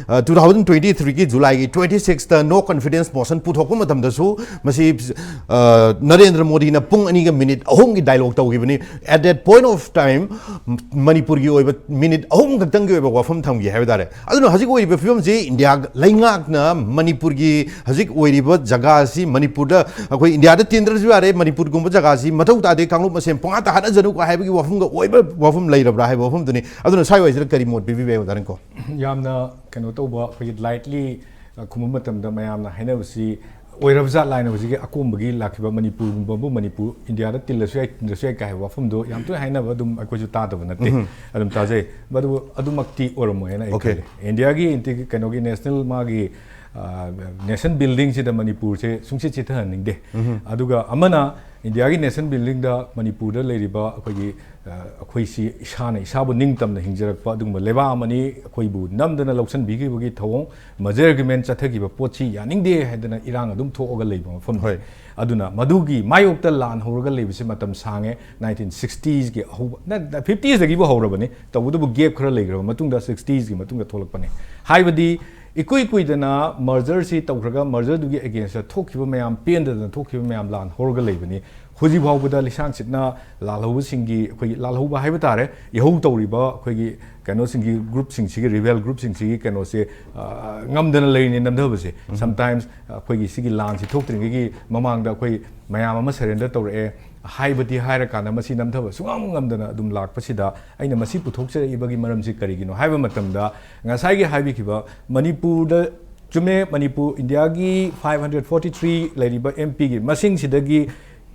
ꯇꯨ ꯊꯥꯎꯖꯟ ꯇ꯭ꯋꯦꯟꯇꯤ ꯊ꯭ꯔꯤꯒꯤ ꯖꯨꯂꯥꯏꯒꯤ ꯇ꯭ꯋꯦꯟꯇꯤ ꯁꯤꯛꯁꯇ ꯅꯣ ꯀꯣꯟꯐꯤꯗꯦꯟꯁ ꯃꯣꯁꯟ ꯄꯨꯊꯣꯛꯄ ꯃꯇꯝꯗꯁꯨ ꯃꯁꯤ ꯑ, ꯅꯔꯦꯟꯗ꯭ꯔ ꯃꯣꯗꯤꯅ ꯄꯨꯡ ꯑꯅꯤꯒ ꯃꯤꯅꯤꯠ ꯑꯍꯨꯝꯒꯤ ꯗꯥꯏꯂꯣꯛ ꯇꯧꯈꯤꯕꯅꯤ꯫ At that point of time, ꯃꯅꯤꯄꯨꯔꯒꯤ ꯑꯣꯏꯕ ꯃꯤꯅꯤꯠ ꯑꯍꯨꯝ ꯈꯛꯇꯪꯒꯤ ꯑꯣꯏꯕ ꯋꯥꯐꯝ ꯊꯝꯈꯤ ꯍꯥꯏꯕ ꯇꯥꯔꯦ꯫ ꯑꯗꯨꯅ ꯍꯧꯖꯤꯛ ꯑꯣꯏꯔꯤꯕ ꯐꯤꯕꯝꯁꯤ ꯏꯟꯗꯤꯌꯥ ꯂꯩꯉꯥꯛꯅ ꯃꯅꯤꯄꯨꯔꯒꯤ ꯍꯧꯖꯤꯛ ꯑꯣꯏꯔꯤꯕ ꯖꯒꯥ ꯑꯁꯤ, ꯃꯅꯤꯄꯨꯔꯗ, ꯑꯩꯈꯣꯏ ꯏꯟꯗꯤꯌꯥꯗ ꯇꯤꯟꯗ꯭ꯔꯁꯨ ꯌꯥꯔꯦ, ꯃꯅꯤꯄꯨꯔꯒꯨꯝꯕ ꯖꯒꯥꯁꯤ ꯃꯊꯧ ꯇꯥꯗꯦ, ꯀꯥꯡꯂꯨꯞ ꯃꯁꯦꯟ ꯄꯨꯡꯍꯥꯠꯇ ꯍꯥꯠꯅꯖꯅꯨꯀꯣ ꯍꯥꯏꯕꯒꯤ ꯋꯥꯐꯝꯒ ꯑꯣꯏꯕ ꯋꯥꯐꯝ ꯂꯩꯔꯕ꯭ꯔꯥ ꯍꯥꯏꯕ ꯋꯥꯐꯝꯗꯨꯅꯤ꯫ ꯑꯗꯨꯅ ꯁ꯭ꯋꯥꯏ ꯋꯥꯏꯁꯤꯗ ꯀꯔꯤ ꯃꯣꯠ ꯄꯤꯕꯤꯕ ꯌꯥꯏ, ꯗꯥ ꯔꯤꯡꯀꯣ? ꯌꯥꯝꯅ ꯀꯩꯅꯣ ꯇꯧꯕ, ꯑꯩꯈꯣꯏꯒꯤ ꯂꯥꯏꯠꯂꯤ ꯈꯨꯝꯕ ꯃꯇꯝꯗ ꯃꯌꯥꯝꯅ ꯍꯥꯏꯅꯕꯁꯤ ꯑꯣꯏꯔꯕ ꯖꯥꯠ ꯂꯥꯏꯅ ꯍꯧꯖꯤꯛꯀꯤ ꯑꯀꯣꯝꯕꯒꯤ ꯂꯥꯛꯈꯤꯕ ꯃꯅꯤꯄꯨꯔꯒꯨꯝꯕꯕꯨ ꯃꯅꯤꯄꯨꯔ ꯏꯟꯗꯤꯌꯥꯗ ꯇꯤꯜꯂꯁꯨ ꯌꯥꯏ, ꯇꯤꯟꯗ꯭ꯔꯁꯨ ꯌꯥꯏ ꯀꯥꯏ ꯍꯥꯏꯕ ꯋꯥꯐꯝꯗꯣ ꯌꯥꯝ ꯇꯣꯏꯅ ꯍꯥꯏꯅꯕ ꯑꯗꯨꯝ ꯑꯩꯈꯣꯏꯁꯨ ꯇꯥꯗꯕ ꯅꯠꯇꯦ, ꯑꯗꯨꯝ ꯇꯥꯖꯩ꯫ ꯃꯗꯨ ꯑꯗꯨꯃꯛꯇꯤ ꯑꯣꯏꯔꯝꯃꯣꯏ ꯍꯥꯏꯅ ꯑꯩ Okay. ꯈꯜꯂꯤ꯫ ꯏꯟꯗꯤꯌꯥꯒꯤ ꯏꯟꯇꯤ-, ꯀꯩꯅꯣꯒꯤ ꯅꯦꯁꯅꯦꯜ ꯃꯥꯒꯤ ꯅꯦꯁꯟ ꯕꯤꯜꯗꯤꯡꯁꯤꯗ ꯃꯅꯤꯄꯨꯔꯁꯦ ꯁꯨꯡꯆꯤꯠ ꯆꯤꯠꯊꯍꯟꯅꯤꯡꯗꯦ꯫ ꯑꯗꯨꯒ ꯑꯃꯅ, ꯏꯟꯗꯤꯌꯥꯒꯤ ꯅꯦꯁꯟ ꯕꯤꯜꯗꯤꯡꯗ ꯃꯅꯤꯄꯨꯔꯗ ꯂꯩꯔꯤꯕ ꯑꯩꯈꯣꯏꯒꯤ ꯑ, ꯑꯩꯈꯣꯏꯁꯤ ꯏꯁꯥꯅ ꯏꯁꯥꯕꯨ ꯅꯤꯡꯇꯝꯅ ꯍꯤꯡꯖꯔꯛꯄ ꯑꯗꯨꯒꯨꯝꯕ ꯂꯩꯕꯥꯛ ꯑꯃꯅꯤ꯫ ꯑꯩꯈꯣꯏꯕꯨ ꯅꯝꯗꯅ ꯂꯧꯁꯤꯟꯕꯤꯈꯤꯕꯒꯤ ꯊꯧꯑꯣꯡ, ꯃꯖꯔ ꯑꯦꯒ꯭ꯔꯤꯃꯦꯟ ꯆꯠꯊꯈꯤꯕ ꯄꯣꯠꯁꯤ ꯌꯥꯅꯤꯡꯗꯦ ꯍꯥꯏꯗꯅ ꯏꯔꯥꯡ ꯑꯗꯨꯝ ꯊꯣꯛꯑꯒ ꯂꯩꯕ ꯃꯐꯝꯅꯤ꯫ ꯍꯣꯏ꯫ ꯑꯗꯨꯅ ꯃꯗꯨꯒꯤ ꯃꯥꯌꯣꯛꯇ ꯂꯥꯟ ꯍꯧꯔꯒ ꯂꯩꯕꯁꯤ ꯃꯇꯝ ꯁꯥꯡꯉꯦ꯫ ꯅꯥꯏꯟꯇꯤꯟ ꯁꯤꯛꯁꯇꯤꯁꯀꯤ ꯑꯍꯧꯕ, ꯐꯤꯐꯇꯤꯁꯇꯒꯤꯕꯨ ꯍꯧꯔꯕꯅꯤ, ꯇꯧꯕꯇꯕꯨ ꯒꯦꯞ ꯈꯔ ꯂꯩꯈ꯭ꯔꯕ ꯃꯇꯨꯡꯗ ꯁꯤꯛꯁꯇꯤꯁꯀꯤ ꯃꯇꯨꯡꯗ ꯊꯣꯛꯂꯛꯄꯅꯤ꯫ ꯍꯥꯏꯕꯗꯤ ꯏꯀꯨꯏ ꯀꯨꯏꯗꯅ ꯃꯔꯖꯔꯁꯤ ꯇꯧꯈ꯭ꯔꯒ ꯃꯔꯖꯔꯗꯨꯒꯤ ꯑꯦꯒꯦꯟꯁꯇ ꯊꯣꯛꯈꯤꯕ ꯃꯌꯥꯝ, ꯄꯦꯟꯗꯗꯅ ꯊꯣꯛꯈꯤꯕ ꯃꯌꯥꯝ ꯂꯥꯟ ꯍꯧꯔꯒ ꯂꯩꯕꯅꯤ꯫ ꯍꯧꯖꯤꯛ ꯐꯥꯎꯕꯗ ꯂꯤꯁꯥꯡ ꯁꯤꯠꯅ ꯂꯥꯜꯍꯧꯕꯁꯤꯡꯒꯤ, ꯑꯩꯈꯣꯏꯒꯤ ꯂꯥꯜꯍꯧꯕ ꯍꯥꯏꯕ ꯇꯥꯔꯦ, ꯏꯍꯧ ꯇꯧꯔꯤꯕ ꯑꯩꯈꯣꯏꯒꯤ ꯀꯩꯅꯣꯁꯤꯡꯒꯤ, ꯒ꯭ꯔꯨꯞꯁꯤꯡꯁꯤꯒꯤ, ꯔꯤꯕꯦꯜ ꯒ꯭ꯔꯨꯞꯁꯤꯡꯁꯤꯒꯤ ꯀꯩꯅꯣꯁꯦ, ꯑ, ꯉꯝꯗꯅ ꯂꯩꯔꯤꯅꯤ ꯅꯝꯊꯕꯁꯦ꯫ ꯁꯝꯇꯥꯏꯝꯁ ꯑꯩꯈꯣꯏꯒꯤ ꯁꯤꯒꯤ ꯂꯥꯟꯁꯤ ꯊꯣꯛꯇ꯭ꯔꯤꯉꯩꯒꯤ ꯃꯃꯥꯡꯗ ꯑꯩꯈꯣꯏ ꯃꯌꯥꯝ ꯑꯃ ꯁꯔꯦꯟꯗꯔ ꯇꯧꯔꯛꯑꯦ ꯍꯥꯏꯕꯗꯤ ꯍꯥꯏꯔꯀꯥꯟꯗ ꯃꯁꯤ ꯅꯝꯊꯕ ꯁꯨꯡꯉꯝ ꯉꯝꯗꯅ ꯑꯗꯨꯝ ꯂꯥꯛꯄꯁꯤꯗ, ꯑꯩꯅ ꯃꯁꯤ ꯄꯨꯊꯣꯛꯆꯔꯛꯏꯕꯒꯤ ꯃꯔꯝꯁꯤ ꯀꯔꯤꯒꯤꯅꯣ ꯍꯥꯏꯕ ꯃꯇꯝꯗ, ꯉꯁꯥꯏꯒꯤ ꯍꯥꯏꯕꯤꯈꯤꯕ ꯃꯅꯤꯄꯨꯔꯗ, ꯆꯨꯝꯃꯦ, ꯃꯅꯤꯄꯨꯔ, ꯏꯟꯗꯤꯌꯥꯒꯤ ꯐꯥꯏꯚ ꯍꯟꯗ꯭ꯔꯦꯠ ꯐꯣꯔꯇꯤ ꯊ꯭ꯔꯤ ꯂꯩꯔꯤꯕ ꯑꯦꯝ ꯄꯤꯒꯤ ꯃꯁꯤꯡꯁꯤꯗꯒꯤ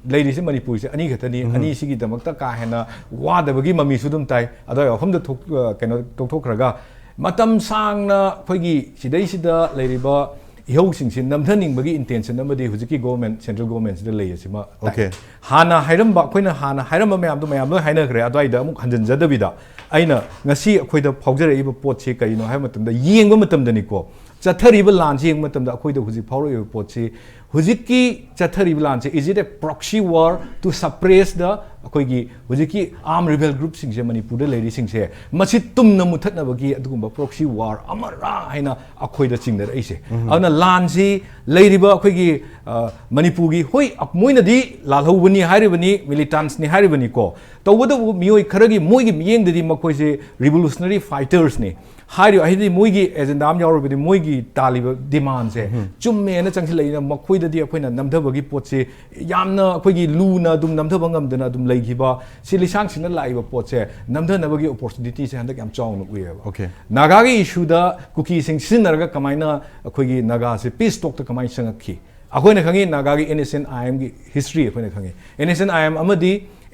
ꯂꯩꯔꯤꯁꯦ ꯃꯅꯤꯄꯨꯔꯁꯦ ꯑꯅꯤ ꯈꯛꯇꯅꯤ꯫ ꯑꯅꯤꯁꯤꯒꯤꯗꯃꯛꯇ ꯀꯥ ꯍꯦꯟꯅ ꯋꯥꯗꯕꯒꯤ ꯃꯃꯤꯁꯨ ꯑꯗꯨꯝ ꯇꯥꯏ꯫ ꯑꯗꯨꯋꯥꯏ ꯋꯥꯐꯝꯗ ꯊꯣꯛ-, ꯑ, ꯀꯩꯅꯣ ꯇꯣꯛꯊꯣꯛꯈ꯭ꯔꯒ, ꯃꯇꯝ ꯁꯥꯡꯅ ꯑꯩꯈꯣꯏꯒꯤ ꯁꯤꯗꯩꯁꯤꯗ ꯂꯩꯔꯤꯕ ꯏꯍꯧꯁꯤꯡꯁꯤ ꯅꯝꯊꯅꯤꯡꯕꯒꯤ ꯏꯟꯇꯦꯟꯁꯟ ꯑꯃꯗꯤ ꯍꯧꯖꯤꯛꯀꯤ ꯒꯣꯔꯃꯦꯟ, ꯁꯦꯟꯇ꯭ꯔꯦꯜ ꯒꯣꯔꯃꯦꯟꯁꯤꯗ ꯂꯩ ꯑꯁꯤꯃ ꯇꯥꯏ꯫ Okay. ꯍꯥꯟꯅ ꯍꯥꯏꯔꯝꯕ, ꯑꯩꯈꯣꯏꯅ ꯍꯥꯟꯅ ꯍꯥꯏꯔꯝꯕ ꯃꯌꯥꯝꯗꯣ ꯃꯌꯥꯝ ꯂꯣꯏ ꯍꯥꯏꯅꯈ꯭ꯔꯦ꯫ ꯑꯗꯨꯋꯥꯏꯗ ꯑꯃꯨꯛ ꯍꯟꯖꯤꯟꯖꯗꯕꯤꯗ, ꯑꯩꯅ ꯉꯁꯤ ꯑꯩꯈꯣꯏꯗ ꯐꯥꯎꯖꯔꯛꯏꯕ ꯄꯣꯠꯁꯤ ꯀꯔꯤꯅꯣ ꯍꯥꯏꯕ ꯃꯇꯝꯗ, ꯌꯦꯡꯕ ꯃꯇꯝꯗꯅꯤꯀꯣ, ꯆꯠꯊꯔꯤꯕ ꯂꯥꯟꯁꯤ ꯌꯦꯡꯕ ꯃꯇꯝꯗ ꯑꯩꯈꯣꯏꯗ ꯍꯧꯖꯤꯛ ꯐꯥꯎꯔꯛꯏꯕ ꯄꯣꯠꯁꯤ, ꯍꯧꯖꯤꯛꯀꯤ ꯆꯠꯊꯔꯤꯕ ꯂꯥꯟꯁꯤ, is it a proxy war to suppress the ꯑꯩꯈꯣꯏꯒꯤ ꯍꯧꯖꯤꯛꯀꯤ armed rebel groupꯁꯤꯡꯁꯦ, ꯃꯅꯤꯄꯨꯔꯗ ꯂꯩꯔꯤꯁꯤꯡꯁꯦ, ꯃꯁꯤ ꯇꯨꯝꯅ ꯃꯨꯊꯠꯅꯕꯒꯤ ꯑꯗꯨꯒꯨꯝꯕ proxy war ꯑꯃꯔꯥ ꯍꯥꯏꯅ ꯑꯩꯈꯣꯏꯗ ꯆꯤꯡꯅꯔꯛꯏꯁꯦ꯫ ꯑꯗꯨꯅ ꯂꯥꯟꯁꯤ ꯂꯩꯔꯤꯕ ꯑꯩꯈꯣꯏꯒꯤ, ꯑ, ꯃꯅꯤꯄꯨꯔꯒꯤ, ꯍꯣꯏ, ꯃꯣꯏꯅꯗꯤ ꯂꯥꯜꯍꯧꯕꯅꯤ ꯍꯥꯏꯔꯤꯕꯅꯤꯀꯣ, ꯃꯤꯂꯤꯇꯥꯟꯁꯅꯤ ꯍꯥꯏꯔꯤꯕꯅꯤꯀꯣ, ꯇꯧꯕꯇꯕꯨ ꯃꯤꯑꯣꯏ ꯈꯔꯒꯤ, ꯃꯣꯏꯒꯤ ꯃꯤꯠꯌꯦꯡꯗꯗꯤ ꯃꯈꯣꯏꯁꯦ revolutionary fightersꯅꯤ ꯍꯥꯏꯔꯤꯕ, ꯍꯥꯏꯗꯤ ꯃꯣꯏꯒꯤ agenda ꯑꯃ ꯌꯥꯎꯔꯕꯗꯤ, ꯃꯣꯏꯒꯤ ꯇꯥꯜꯂꯤꯕ demandꯁꯦ ꯆꯨꯝꯃꯦꯅ ꯆꯪꯁꯤꯜꯂꯛꯏꯅ, ꯃꯈꯣꯏꯗꯗꯤ ꯑꯩꯈꯣꯏꯅ ꯅꯝꯊꯕꯒꯤ ꯄꯣꯠꯁꯤ ꯌꯥꯝꯅ ꯑꯩꯈꯣꯏꯒꯤ ꯂꯨꯅ ꯑꯗꯨꯝ ꯅꯝꯊꯕ ꯉꯝꯗꯅ ꯑꯗꯨꯝ ꯂꯩꯈꯤꯕ, ꯁꯤ ꯂꯤꯁꯥꯡꯁꯤꯟꯅ ꯂꯥꯛꯏꯕ ꯄꯣꯠꯁꯦ ꯅꯝꯊꯅꯕꯒꯤ opportunityꯁꯦ ꯍꯟꯗꯛ ꯌꯥꯝ ꯆꯥꯎꯅ ꯎꯏꯌꯦꯕ꯫ Okay. ꯅꯥꯒꯥꯒꯤ issueꯗ ꯀꯨꯀꯤꯁꯤꯡ ꯁꯤꯖꯤꯟꯅꯔꯒ ꯀꯃꯥꯏꯅ ꯑꯩꯈꯣꯏꯒꯤ ꯅꯥꯒꯥꯁꯦ peace talkꯇ ꯀꯃꯥꯏꯅ ꯆꯪꯉꯛꯈꯤ? ꯑꯩꯈꯣꯏꯅ ꯈꯪꯉꯤ, ꯅꯥꯒꯥꯒꯤ NSCN-IMꯒꯤ history ꯑꯩꯈꯣꯏꯅ ꯈꯪꯉꯤ꯫ NSCN-IM ꯑꯃꯗꯤ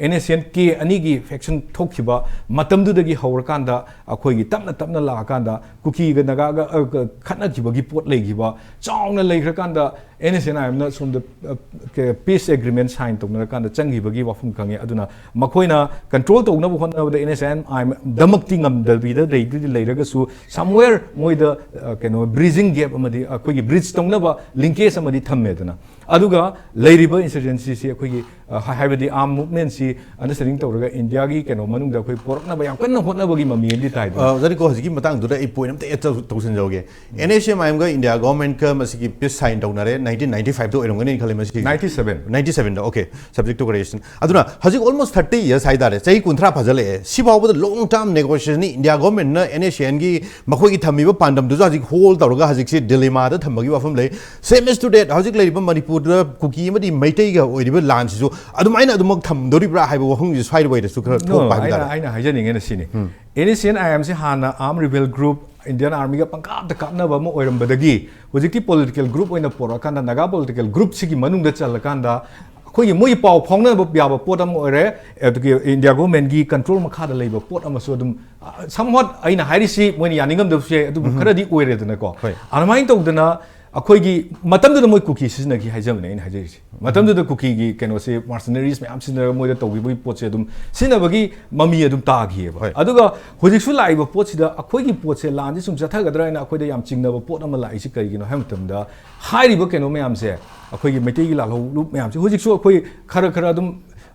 NSCN-K ꯑꯅꯤꯒꯤ faction ꯊꯣꯛꯈꯤꯕ ꯃꯇꯝꯗꯨꯗꯒꯤ ꯍꯧꯔꯀꯥꯟꯗ ꯑꯩꯈꯣꯏꯒꯤ ꯇꯞꯅ ꯇꯞꯅ ꯂꯥꯛꯑꯀꯥꯟꯗ ꯀꯨꯀꯤꯒ ꯅꯥꯒꯥꯒ, ꯑ, ꯈꯠꯅꯈꯤꯕꯒꯤ ꯄꯣꯠ ꯂꯩꯈꯤꯕ, ꯆꯥꯎꯅ ꯂꯩꯈ꯭ꯔꯀꯥꯟꯗ NSCN-IMꯅ ꯁꯣꯝꯗ, ꯑ, ꯀ-, peace agreement sign ꯇꯧꯅꯔꯀꯥꯟꯗ ꯆꯪꯈꯤꯕꯒꯤ ꯋꯥꯐꯝ ꯈꯪꯉꯤ꯫ ꯑꯗꯨꯅ ꯃꯈꯣꯏꯅ control ꯇꯧꯅꯕ ꯍꯣꯠꯅꯕꯗ NSCN-IM ꯗꯃꯛꯇꯤ ꯉꯝꯗꯕꯤꯗ ꯂꯩꯗꯨꯗꯤ ꯂꯩꯔꯒꯁꯨ, somewhere ꯃꯣꯏꯗ, ꯑ, ꯀꯩꯅꯣ, bridging gap ꯑꯃꯗꯤ ꯑꯩꯈꯣꯏꯒꯤ bridge ꯇꯧꯅꯕ linkage ꯑꯃꯗꯤ ꯊꯝꯃꯦꯗꯅ꯫ ꯑꯗꯨꯒ ꯂꯩꯔꯤꯕ insurgencyꯁꯤ ꯑꯩꯈꯣꯏꯒꯤ, ꯑ, ꯍꯥꯏ-, ꯍꯥꯏꯕꯗꯤ armed movementꯁꯤ understanding ꯇꯧꯔꯒ ꯏꯟꯗꯤꯌꯥꯒꯤ ꯀꯩꯅꯣ ꯃꯅꯨꯡꯗ ꯑꯩꯈꯣꯏ ꯄꯣꯔꯛꯅꯕ ꯌꯥꯝ ꯀꯟꯅ ꯍꯣꯠꯅꯕꯒꯤ ꯃꯃꯤ ꯑꯃꯗꯤ ꯇꯥꯏꯗꯅ꯫ ꯑ, ꯑꯣꯖꯥꯅꯤꯀꯣ, ꯍꯧꯖꯤꯛꯀꯤ ꯃꯇꯥꯡꯗꯨꯗ ꯑꯩ point ꯑꯝꯇ add ꯇꯧ-, ꯇꯧꯁꯤꯟꯖꯍꯧꯒꯦ꯫ NSCN-IMꯒ ꯏꯟꯗꯤꯌꯥ governmentꯀ ꯃꯁꯤꯒꯤ peace sign ꯇꯧꯅꯔꯦ, nineteen ninety fiveꯇ ꯑꯣꯏꯔꯝꯒꯅꯤ ꯈꯜꯂꯦ ꯃꯁꯤ꯫ Ninety seven. Ninety sevenꯗ, okay, subject to correction꯫ ꯑꯗꯨꯅ ꯍꯧꯖꯤꯛ almost thirty years ꯍꯥꯏꯇꯥꯔꯦ, ꯆꯍꯤ ꯀꯨꯟꯊ꯭ꯔꯥ ꯐꯥꯖꯤꯜꯂꯛꯑꯦ꯫ ꯁꯤ ꯐꯥꯎꯕꯗ long term negotiationꯅꯤ ꯏꯟꯗꯤꯌꯥ governmentꯅ NSCNꯒꯤ ꯃꯈꯣꯏꯒꯤ ꯊꯝꯃꯤꯕ ꯄꯥꯟꯗꯝꯗꯨꯁꯨ ꯍꯧꯖꯤꯛ hold ꯇꯧꯔꯒ ꯍꯧꯖꯤꯛꯁꯤ dilemmaꯗ ꯊꯝꯕꯒꯤ ꯋꯥꯐꯝ ꯂꯩ꯫ Same as to that, ꯍꯧꯖꯤꯛ ꯂꯩꯔꯤꯕ ꯃꯅꯤꯄꯨꯔꯗ ꯀꯨꯀꯤ ꯑꯃꯗꯤ ꯃꯩꯇꯩꯒ ꯑꯣꯏꯔꯤꯕ ꯂꯥꯟꯁꯤꯁꯨ ꯑꯗꯨꯃꯥꯏꯅ ꯑꯗꯨꯃꯛ ꯊꯝꯗꯣꯔꯤꯕ꯭ꯔꯥ ꯍꯥꯏꯕ ꯋꯥꯐꯝꯁꯤ ꯁ꯭ꯋꯥꯏꯗ ꯑꯣꯏꯅꯁꯨ ꯈꯔ No, ꯊꯣꯛꯄ ꯑꯩꯅ, ꯍꯥꯏꯕ ꯇꯥꯔꯦ꯫ ꯑꯩꯅ ꯍꯥꯏꯖꯅꯤꯡꯉꯤꯅ ꯁꯤꯅꯤ꯫ NSCN-IMꯁꯤ ꯍꯥꯟꯅ armed rebel group, Indian Armyꯒ ꯄꯪꯀꯥꯞꯇ ꯀꯥꯞꯅꯕ ꯑꯃ ꯑꯣꯏꯔꯝꯕꯗꯒꯤ ꯍꯧꯖꯤꯛꯇꯤ political group ꯑꯣꯏꯅ ꯄꯣꯔꯛꯑꯀꯥꯟꯗ, ꯅꯥꯒꯥ political groupꯁꯤꯒꯤ ꯃꯅꯨꯡꯗ ꯆꯜꯂꯀꯥꯟꯗ ꯑꯩꯈꯣꯏꯒꯤ ꯃꯣꯏꯒꯤ ꯄꯥꯎ ꯐꯥꯎꯅꯕ ꯌꯥꯕ ꯄꯣꯠ ꯑꯃ ꯑꯣꯏꯔꯦ꯫ ꯑꯗꯨꯒꯤ ꯏꯟꯗꯤꯌꯥ governmentꯀꯤ control ꯃꯈꯥꯗ ꯂꯩꯕ ꯄꯣꯠ ꯑꯃꯁꯨ ꯑꯗꯨꯝ, ꯑ, somewhat ꯑꯩꯅ ꯍꯥꯏꯔꯤꯁꯤ ꯃꯣꯏꯅ ꯌꯥꯅꯤꯡꯉꯝꯗꯕꯁꯨ ꯌꯥꯏ, ꯑꯗꯨꯕꯨ ꯈꯔꯗꯤ ꯑꯣꯏꯔꯦꯗꯅꯀꯣ꯫ ꯍꯣꯏ꯫ ꯑꯗꯨꯃꯥꯏꯅ ꯇꯧꯗꯅ ꯑꯩꯈꯣꯏꯒꯤ ꯃꯇꯝꯗꯨꯗ ꯃꯣꯏ ꯀꯨꯀꯤ ꯁꯤꯖꯤꯟꯅꯈꯤ ꯍꯥꯏꯖꯕꯅꯦ, ꯑꯩꯅ ꯍꯥꯏꯖꯔꯤꯁꯦ꯫ ꯃꯇꯝꯗꯨꯗ ꯀꯨꯀꯤꯒꯤ ꯀꯩꯅꯣꯁꯦ, mercenaries ꯃꯌꯥꯝ ꯁꯤꯖꯤꯟꯅꯔꯒ ꯃꯣꯏꯗ ꯇꯧꯈꯤꯕꯒꯤ ꯄꯣꯠꯁꯦ ꯑꯗꯨꯝ ꯁꯤꯖꯤꯟꯅꯕꯒꯤ ꯃꯃꯤ ꯑꯗꯨꯝ ꯇꯥꯈꯤꯑꯕ꯫ ꯍꯣꯏ꯫ ꯑꯗꯨꯒ ꯍꯧꯖꯤꯛꯁꯨ ꯂꯥꯛꯏꯕ ꯄꯣꯠꯁꯤꯗ ꯑꯩꯈꯣꯏꯒꯤ ꯄꯣꯠꯁꯦ, ꯂꯥꯟꯁꯦ ꯁꯨꯝ ꯆꯠꯊꯒꯗ꯭ꯔꯥ ꯍꯥꯏꯅ ꯑꯩꯈꯣꯏꯗ ꯌꯥꯝ ꯆꯤꯡꯅꯕ ꯄꯣꯠ ꯑꯃ ꯂꯥꯛꯏꯁꯤ ꯀꯔꯤꯒꯤꯅꯣ ꯍꯥꯏꯕ ꯃꯇꯝꯗ, ꯍꯥꯏꯔꯤꯕ ꯀꯩꯅꯣ ꯃꯌꯥꯝꯁꯦ, ꯑꯩꯈꯣꯏꯒꯤ ꯃꯩꯇꯩꯒꯤ ꯂꯥꯜꯍꯧꯂꯨꯞ ꯃꯌꯥꯝꯁꯦ ꯍꯧꯖꯤꯛꯁꯨ ꯑꯩꯈꯣꯏ ꯈꯔ ꯈꯔ ꯑꯗꯨꯝ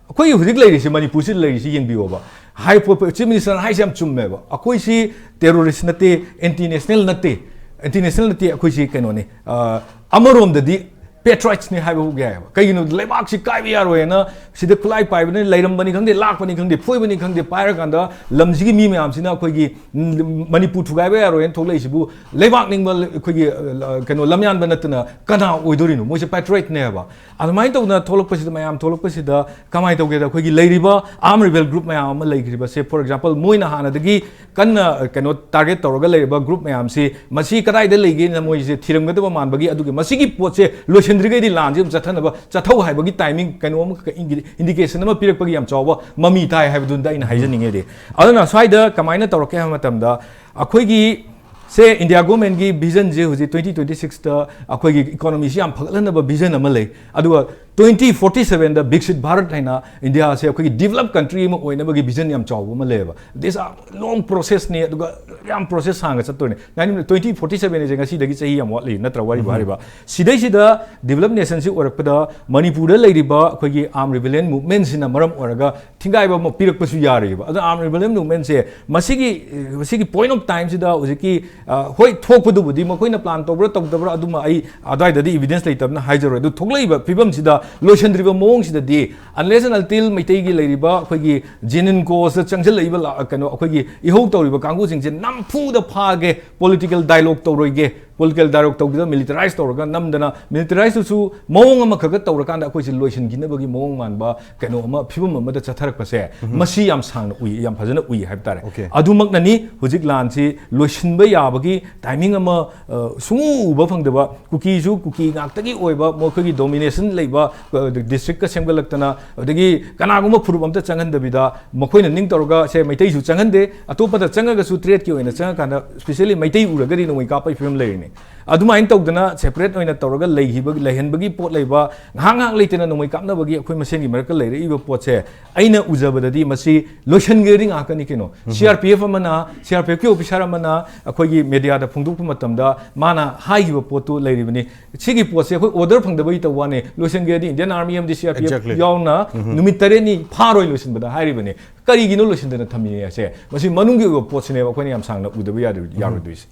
ꯑꯩꯈꯣꯏꯒꯤ ꯍꯧꯖꯤꯛ ꯂꯩꯔꯤꯁꯤ, ꯃꯅꯤꯄꯨꯔꯁꯤ ꯂꯩꯔꯤꯁꯤ ꯌꯦꯡꯕꯤꯌꯣꯕ꯫ ꯍꯥꯏ ꯄꯣ-, ꯄꯣ-, Chief Minister ꯅ ꯍꯥꯏꯁꯦ ꯌꯥꯝ ꯆꯨꯝꯃꯦꯕ꯫ ꯑꯩꯈꯣꯏꯁꯤ terrorist ꯅꯠꯇꯦ, anti national ꯅꯠꯇꯦ, anti national ꯅꯠꯇꯦ, ꯑꯩꯈꯣꯏꯁꯤ ꯀꯩꯅꯣꯅꯤ, ꯑ, ꯑꯃꯔꯣꯝꯗꯗꯤ patriots ꯅꯤ ꯍꯥꯏꯕ ꯐꯥꯎ ꯌꯥꯏꯑꯕ꯫ ꯀꯩꯒꯤꯅꯣ, ꯂꯩꯕꯥꯛꯁꯤ ꯀꯥꯏꯕ ꯌꯥꯔꯣꯏꯅ ꯁꯤꯗ ꯈꯨꯠꯂꯥꯏ ꯄꯥꯏꯕꯅꯤ, ꯂꯩꯔꯝꯕꯅꯤ ꯈꯪꯗꯦ, ꯂꯥꯛꯄꯅꯤ ꯈꯪꯗꯦ, ꯐꯣꯏꯕꯅꯤ ꯈꯪꯗꯦ, ꯄꯥꯏꯔꯀꯥꯟꯗ ꯂꯝꯁꯤꯒꯤ ꯃꯤ ꯃꯌꯥꯝꯁꯤꯅ ꯑꯩꯈꯣꯏꯒꯤ, ꯎꯝ, ꯃꯅꯤꯄꯨꯔ ꯊꯨꯒꯥꯏꯕ ꯌꯥꯔꯣꯏꯅ ꯊꯣꯛꯂꯛꯏꯁꯤꯕꯨ ꯂꯩꯕꯥꯛ ꯅꯤꯡꯕ, ꯑꯩꯈꯣꯏꯒꯤ, ꯑ, ꯀꯩꯅꯣ, ꯂꯝꯌꯥꯟꯕ ꯅꯠꯇꯅ ꯀꯅꯥ ꯑꯣꯏꯗꯣꯔꯤꯅꯣ? ꯃꯣꯏꯁꯦ patriot ꯅꯦꯕ꯫ ꯑꯗꯨꯃꯥꯏꯅ ꯇꯧꯗꯅ ꯊꯣꯛꯂꯛꯄꯁꯤꯗ, ꯃꯌꯥꯝ ꯊꯣꯛꯂꯛꯄꯁꯤꯗ ꯀꯃꯥꯏꯅ ꯇꯧꯒꯦꯗ, ꯑꯩꯈꯣꯏꯒꯤ ꯂꯩꯔꯤꯕ arm rebel group ꯃꯌꯥꯝ ꯑꯃ ꯂꯩꯈ꯭ꯔꯤꯕꯁꯦ, for example, ꯃꯣꯏꯅ ꯍꯥꯟꯅꯗꯒꯤ ꯀꯟꯅ, ꯑ, ꯀꯩꯅꯣ, target ꯇꯧꯔꯒ ꯂꯩꯔꯤꯕ group ꯃꯌꯥꯝꯁꯤ, ꯃꯁꯤ ꯀꯗꯥꯏꯗ ꯂꯩꯒꯦꯅ ꯃꯣꯏꯁꯦ ꯊꯤꯔꯝꯒꯗꯕ ꯃꯥꯟꯕꯒꯤ, ꯑꯗꯨꯒꯤ ꯃꯁꯤꯒꯤ ꯄꯣꯠꯁꯦ ꯂꯣꯏꯁꯤꯟꯗ꯭ꯔꯤꯉꯩꯗꯤ ꯂꯥꯟꯁꯦ ꯑꯗꯨꯝ ꯆꯠꯊꯅꯕ, ꯆꯠꯊꯧ ꯍꯥꯏꯕꯒꯤ timing ꯀꯩꯅꯣ ꯑꯃꯈꯛ indi-, indication ꯑꯃ ꯄꯤꯔꯛꯄꯒꯤ ꯌꯥꯝ ꯆꯥꯎꯕ ꯃꯃꯤ ꯇꯥꯏ ꯍꯥꯏꯕꯗꯨꯗ ꯑꯩꯅ ꯍꯥꯏꯖꯅꯤꯡꯉꯦꯗꯤ꯫ ꯑꯗꯨꯅ ꯁ꯭ꯋꯥꯏꯗ ꯀꯃꯥꯏꯅ ꯇꯧꯔꯛꯀꯦ ꯍꯥꯏꯕ ꯃꯇꯝꯗ, ꯑꯩꯈꯣꯏꯒꯤ ꯁꯦ, India government ꯀꯤ vision ꯁꯦ ꯍꯧꯖꯤꯛ twenty twenty six ꯇ ꯑꯩꯈꯣꯏꯒꯤ economy ꯁꯤ ꯌꯥꯝ ꯐꯒꯠꯍꯟꯅꯕ vision ꯑꯃ ꯂꯩ, ꯑꯗꯨꯒ twenty forty seven ꯗ ꯕꯤꯛꯁꯤꯠ ꯚꯥꯔꯠ ꯍꯥꯏꯅ ꯏꯟꯗꯤꯌꯥꯁꯦ ꯑꯩꯈꯣꯏꯒꯤ developed country ꯑꯃ ꯑꯣꯏꯅꯕꯒꯤ vision ꯌꯥꯝ ꯆꯥꯎꯕ ꯑꯃ ꯂꯩꯌꯦꯕ꯫ This are long process ꯅꯤ, ꯑꯗꯨꯒ ꯌꯥꯝ process ꯁꯥꯡꯅ ꯆꯠꯇꯣꯏꯅꯦ꯫ Twenty forty seven ꯁꯦ ꯉꯁꯤꯗꯒꯤ ꯆꯍꯤ ꯌꯥꯝ ꯋꯥꯠꯂꯤ ꯅꯠꯇ꯭ꯔꯥ, ꯋꯥꯔꯤꯕ ꯍꯥꯏꯔꯤꯕ꯫ ꯁꯤꯗꯩꯁꯤꯗ developed nation ꯁꯤ ꯑꯣꯏꯔꯛꯄꯗ ꯃꯅꯤꯄꯨꯔꯗ ꯂꯩꯔꯤꯕ ꯑꯩꯈꯣꯏꯒꯤ arm rebellion movement ꯁꯤꯅ ꯃꯔꯝ ꯑꯣꯏꯔꯒ ꯊꯤꯡꯒꯥꯏꯕ ꯑꯃ ꯄꯤꯔꯛꯄꯁꯨ ꯌꯥꯔꯤꯕ꯫ ꯑꯗꯣ arm rebellion movement ꯁꯦ ꯃꯁꯤꯒꯤ, ꯃꯁꯤꯒꯤ point of time ꯁꯤꯗ ꯍꯧꯖꯤꯛꯀꯤ, ꯑ, ꯍꯣꯏ, ꯊꯣꯛꯄꯗꯨꯕꯨꯗꯤ ꯃꯈꯣꯏꯅ plan ꯇꯧꯕ꯭ꯔꯥ ꯇꯧꯗꯕ꯭ꯔꯥ ꯑꯗꯨꯃ ꯑꯩ ꯑꯗꯨꯋꯥꯏꯗꯗꯤ evidence ꯂꯩꯇꯕꯅ ꯍꯥꯏꯖꯔꯣꯏ꯫ ꯑꯗꯨ ꯊꯣꯛꯂꯛꯏꯕ ꯐꯤꯕꯝꯁꯤꯗ ꯂꯣꯏꯁꯤꯟꯗ꯭ꯔꯤꯕ ꯃꯑꯣꯡꯁꯤꯗꯗꯤ, unless and until ꯃꯩꯇꯩꯒꯤ ꯂꯩꯔꯤꯕ ꯑꯩꯈꯣꯏꯒꯤ genuine cause ꯇ ꯆꯪꯁꯤꯜꯂꯛꯏꯕ ꯂꯥ-, ꯀꯩꯅꯣ, ꯑꯩꯈꯣꯏꯒꯤ ꯏꯍꯧ ꯇꯧꯔꯤꯕ ꯀꯥꯡꯕꯨꯁꯤꯡꯁꯦ ꯅꯝꯐꯨꯗ ꯐꯥꯒꯦ, political dialogue ꯇꯧꯔꯣꯏꯒꯦ, political dialogue ꯇꯧꯗꯨꯅ militarize ꯇꯧꯔꯒ ꯅꯝꯗꯅ, militarize ꯇꯨꯁꯨ ꯃꯑꯣꯡ ꯑꯃꯈꯛꯇ ꯇꯧꯔꯀꯥꯟꯗ ꯑꯩꯈꯣꯏꯁꯦ ꯂꯣꯏꯁꯤꯟꯈꯤꯅꯕꯒꯤ ꯃꯑꯣꯡ ꯃꯥꯟꯕ ꯀꯩꯅꯣ ꯑꯃ, ꯐꯤꯕꯝ ꯑꯃꯗ ꯆꯠꯊꯔꯛꯄꯁꯦ, ꯃꯁꯤ ꯌꯥꯝ ꯁꯥꯡꯅ ꯎꯏ, ꯌꯥꯝ ꯐꯖꯅ ꯎꯏ ꯍꯥꯏꯕ ꯇꯥꯔꯦ꯫ Okay. ꯑꯗꯨꯃꯛꯅꯅꯤ ꯍꯧꯖꯤꯛ ꯂꯥꯟꯁꯤ ꯂꯣꯏꯁꯤꯟꯕ ꯌꯥꯕꯒꯤ timing ꯑꯃ, ꯑ, ꯁꯨꯡꯎ ꯎꯕ ꯐꯪꯗꯕ, ꯀꯨꯀꯤꯁꯨ ꯀꯨꯀꯤ ꯉꯥꯛꯇꯒꯤ ꯑꯣꯏꯕ ꯃꯈꯣꯏꯒꯤ domination ꯂꯩꯕ, ꯑ, district ꯀ ꯁꯦꯝꯒꯠꯂꯛꯇꯅ, ꯑꯗꯒꯤ ꯀꯅꯥꯒꯨꯝꯕ ꯐꯨꯔꯨꯞ ꯑꯝꯇ ꯆꯪꯍꯟꯗꯕꯤꯗ ꯃꯈꯣꯏꯅ ꯅꯤꯡ ꯇꯧꯔꯒ, ꯁꯦ, ꯃꯩꯇꯩꯁꯨ ꯆꯪꯍꯟꯗꯦ, ꯑꯇꯣꯞꯄꯗ ꯆꯪꯉꯒꯁꯨ threat ꯀꯤ ꯑꯣꯏꯅ ꯆꯪꯉꯀꯥꯟꯗ specially ꯃꯩꯇꯩ ꯎꯔꯒꯗꯤ ꯅꯣꯡꯃꯩ ꯀꯥꯞꯄꯒꯤ ꯐꯤꯕꯝ ꯂꯩꯔꯤꯅꯦ꯫ ꯑꯗꯨꯃꯥꯏꯅ ꯇꯧꯗꯅ separate ꯑꯣꯏꯅ ꯇꯧꯔꯒ ꯂꯩꯈꯤꯕ, ꯂꯩꯍꯟꯕꯒꯤ ꯄꯣꯠ ꯂꯩꯕ, ꯉꯥꯏꯍꯥꯛ ꯉꯥꯏꯍꯥꯛ ꯂꯩꯇꯅ ꯅꯣꯡꯃꯩ ꯀꯥꯞꯅꯕꯒꯤ ꯑꯩꯈꯣꯏ ꯃꯁꯦꯟꯒꯤ ꯃꯔꯛꯇ ꯂꯩꯔꯛꯏꯕ ꯄꯣꯠꯁꯦ, ꯑꯩꯅ ꯎꯖꯕꯗꯗꯤ ꯃꯁꯤ ꯂꯣꯏꯁꯤꯟꯒ꯭ꯔꯗꯤ ꯉꯥꯛꯇꯅꯤ ꯀꯩꯅꯣ꯫ CRPF ꯑꯃꯅ, CRPFꯀꯤ officer ꯑꯃꯅ ꯑꯩꯈꯣꯏꯒꯤ mediaꯗ ꯐꯣꯡꯗꯣꯛꯄ ꯃꯇꯝꯗ ꯃꯥꯅ ꯍꯥꯏꯈꯤꯕ ꯄꯣꯠꯇꯨ ꯂꯩꯔꯤꯕꯅꯤ꯫ ꯁꯤꯒꯤ ꯄꯣꯠꯁꯦ ꯑꯩꯈꯣꯏ order ꯐꯪꯗꯕꯒꯤ ꯇꯧꯕ ꯋꯥꯅꯤ, ꯂꯣꯏꯁꯤꯟꯒ꯭ꯔꯗꯤ Indian Army ꯑꯃꯗꯤ CRPF Exactly. ꯌꯥꯎꯅ ꯅꯨꯃꯤꯠ ꯇꯔꯦꯠꯅꯤ ꯐꯥꯔꯣꯏ ꯂꯣꯏꯁꯤꯟꯕꯗ ꯍꯥꯏꯔꯤꯕꯅꯤ꯫ ꯀꯔꯤꯒꯤꯅꯣ ꯂꯣꯏꯁꯤꯟꯗꯅ ꯊꯝꯃꯤꯁꯦ? ꯃꯁꯤ ꯃꯅꯨꯡꯒꯤ ꯑꯣꯏꯕ ꯄꯣꯠꯁꯤꯅꯦꯕ ꯑꯩꯈꯣꯏꯅ ꯌꯥꯝ ꯁꯥꯡꯅ ꯎꯗꯕ ꯌꯥꯗ-, ꯌꯥꯔꯣꯏꯗꯣꯏꯁꯦ꯫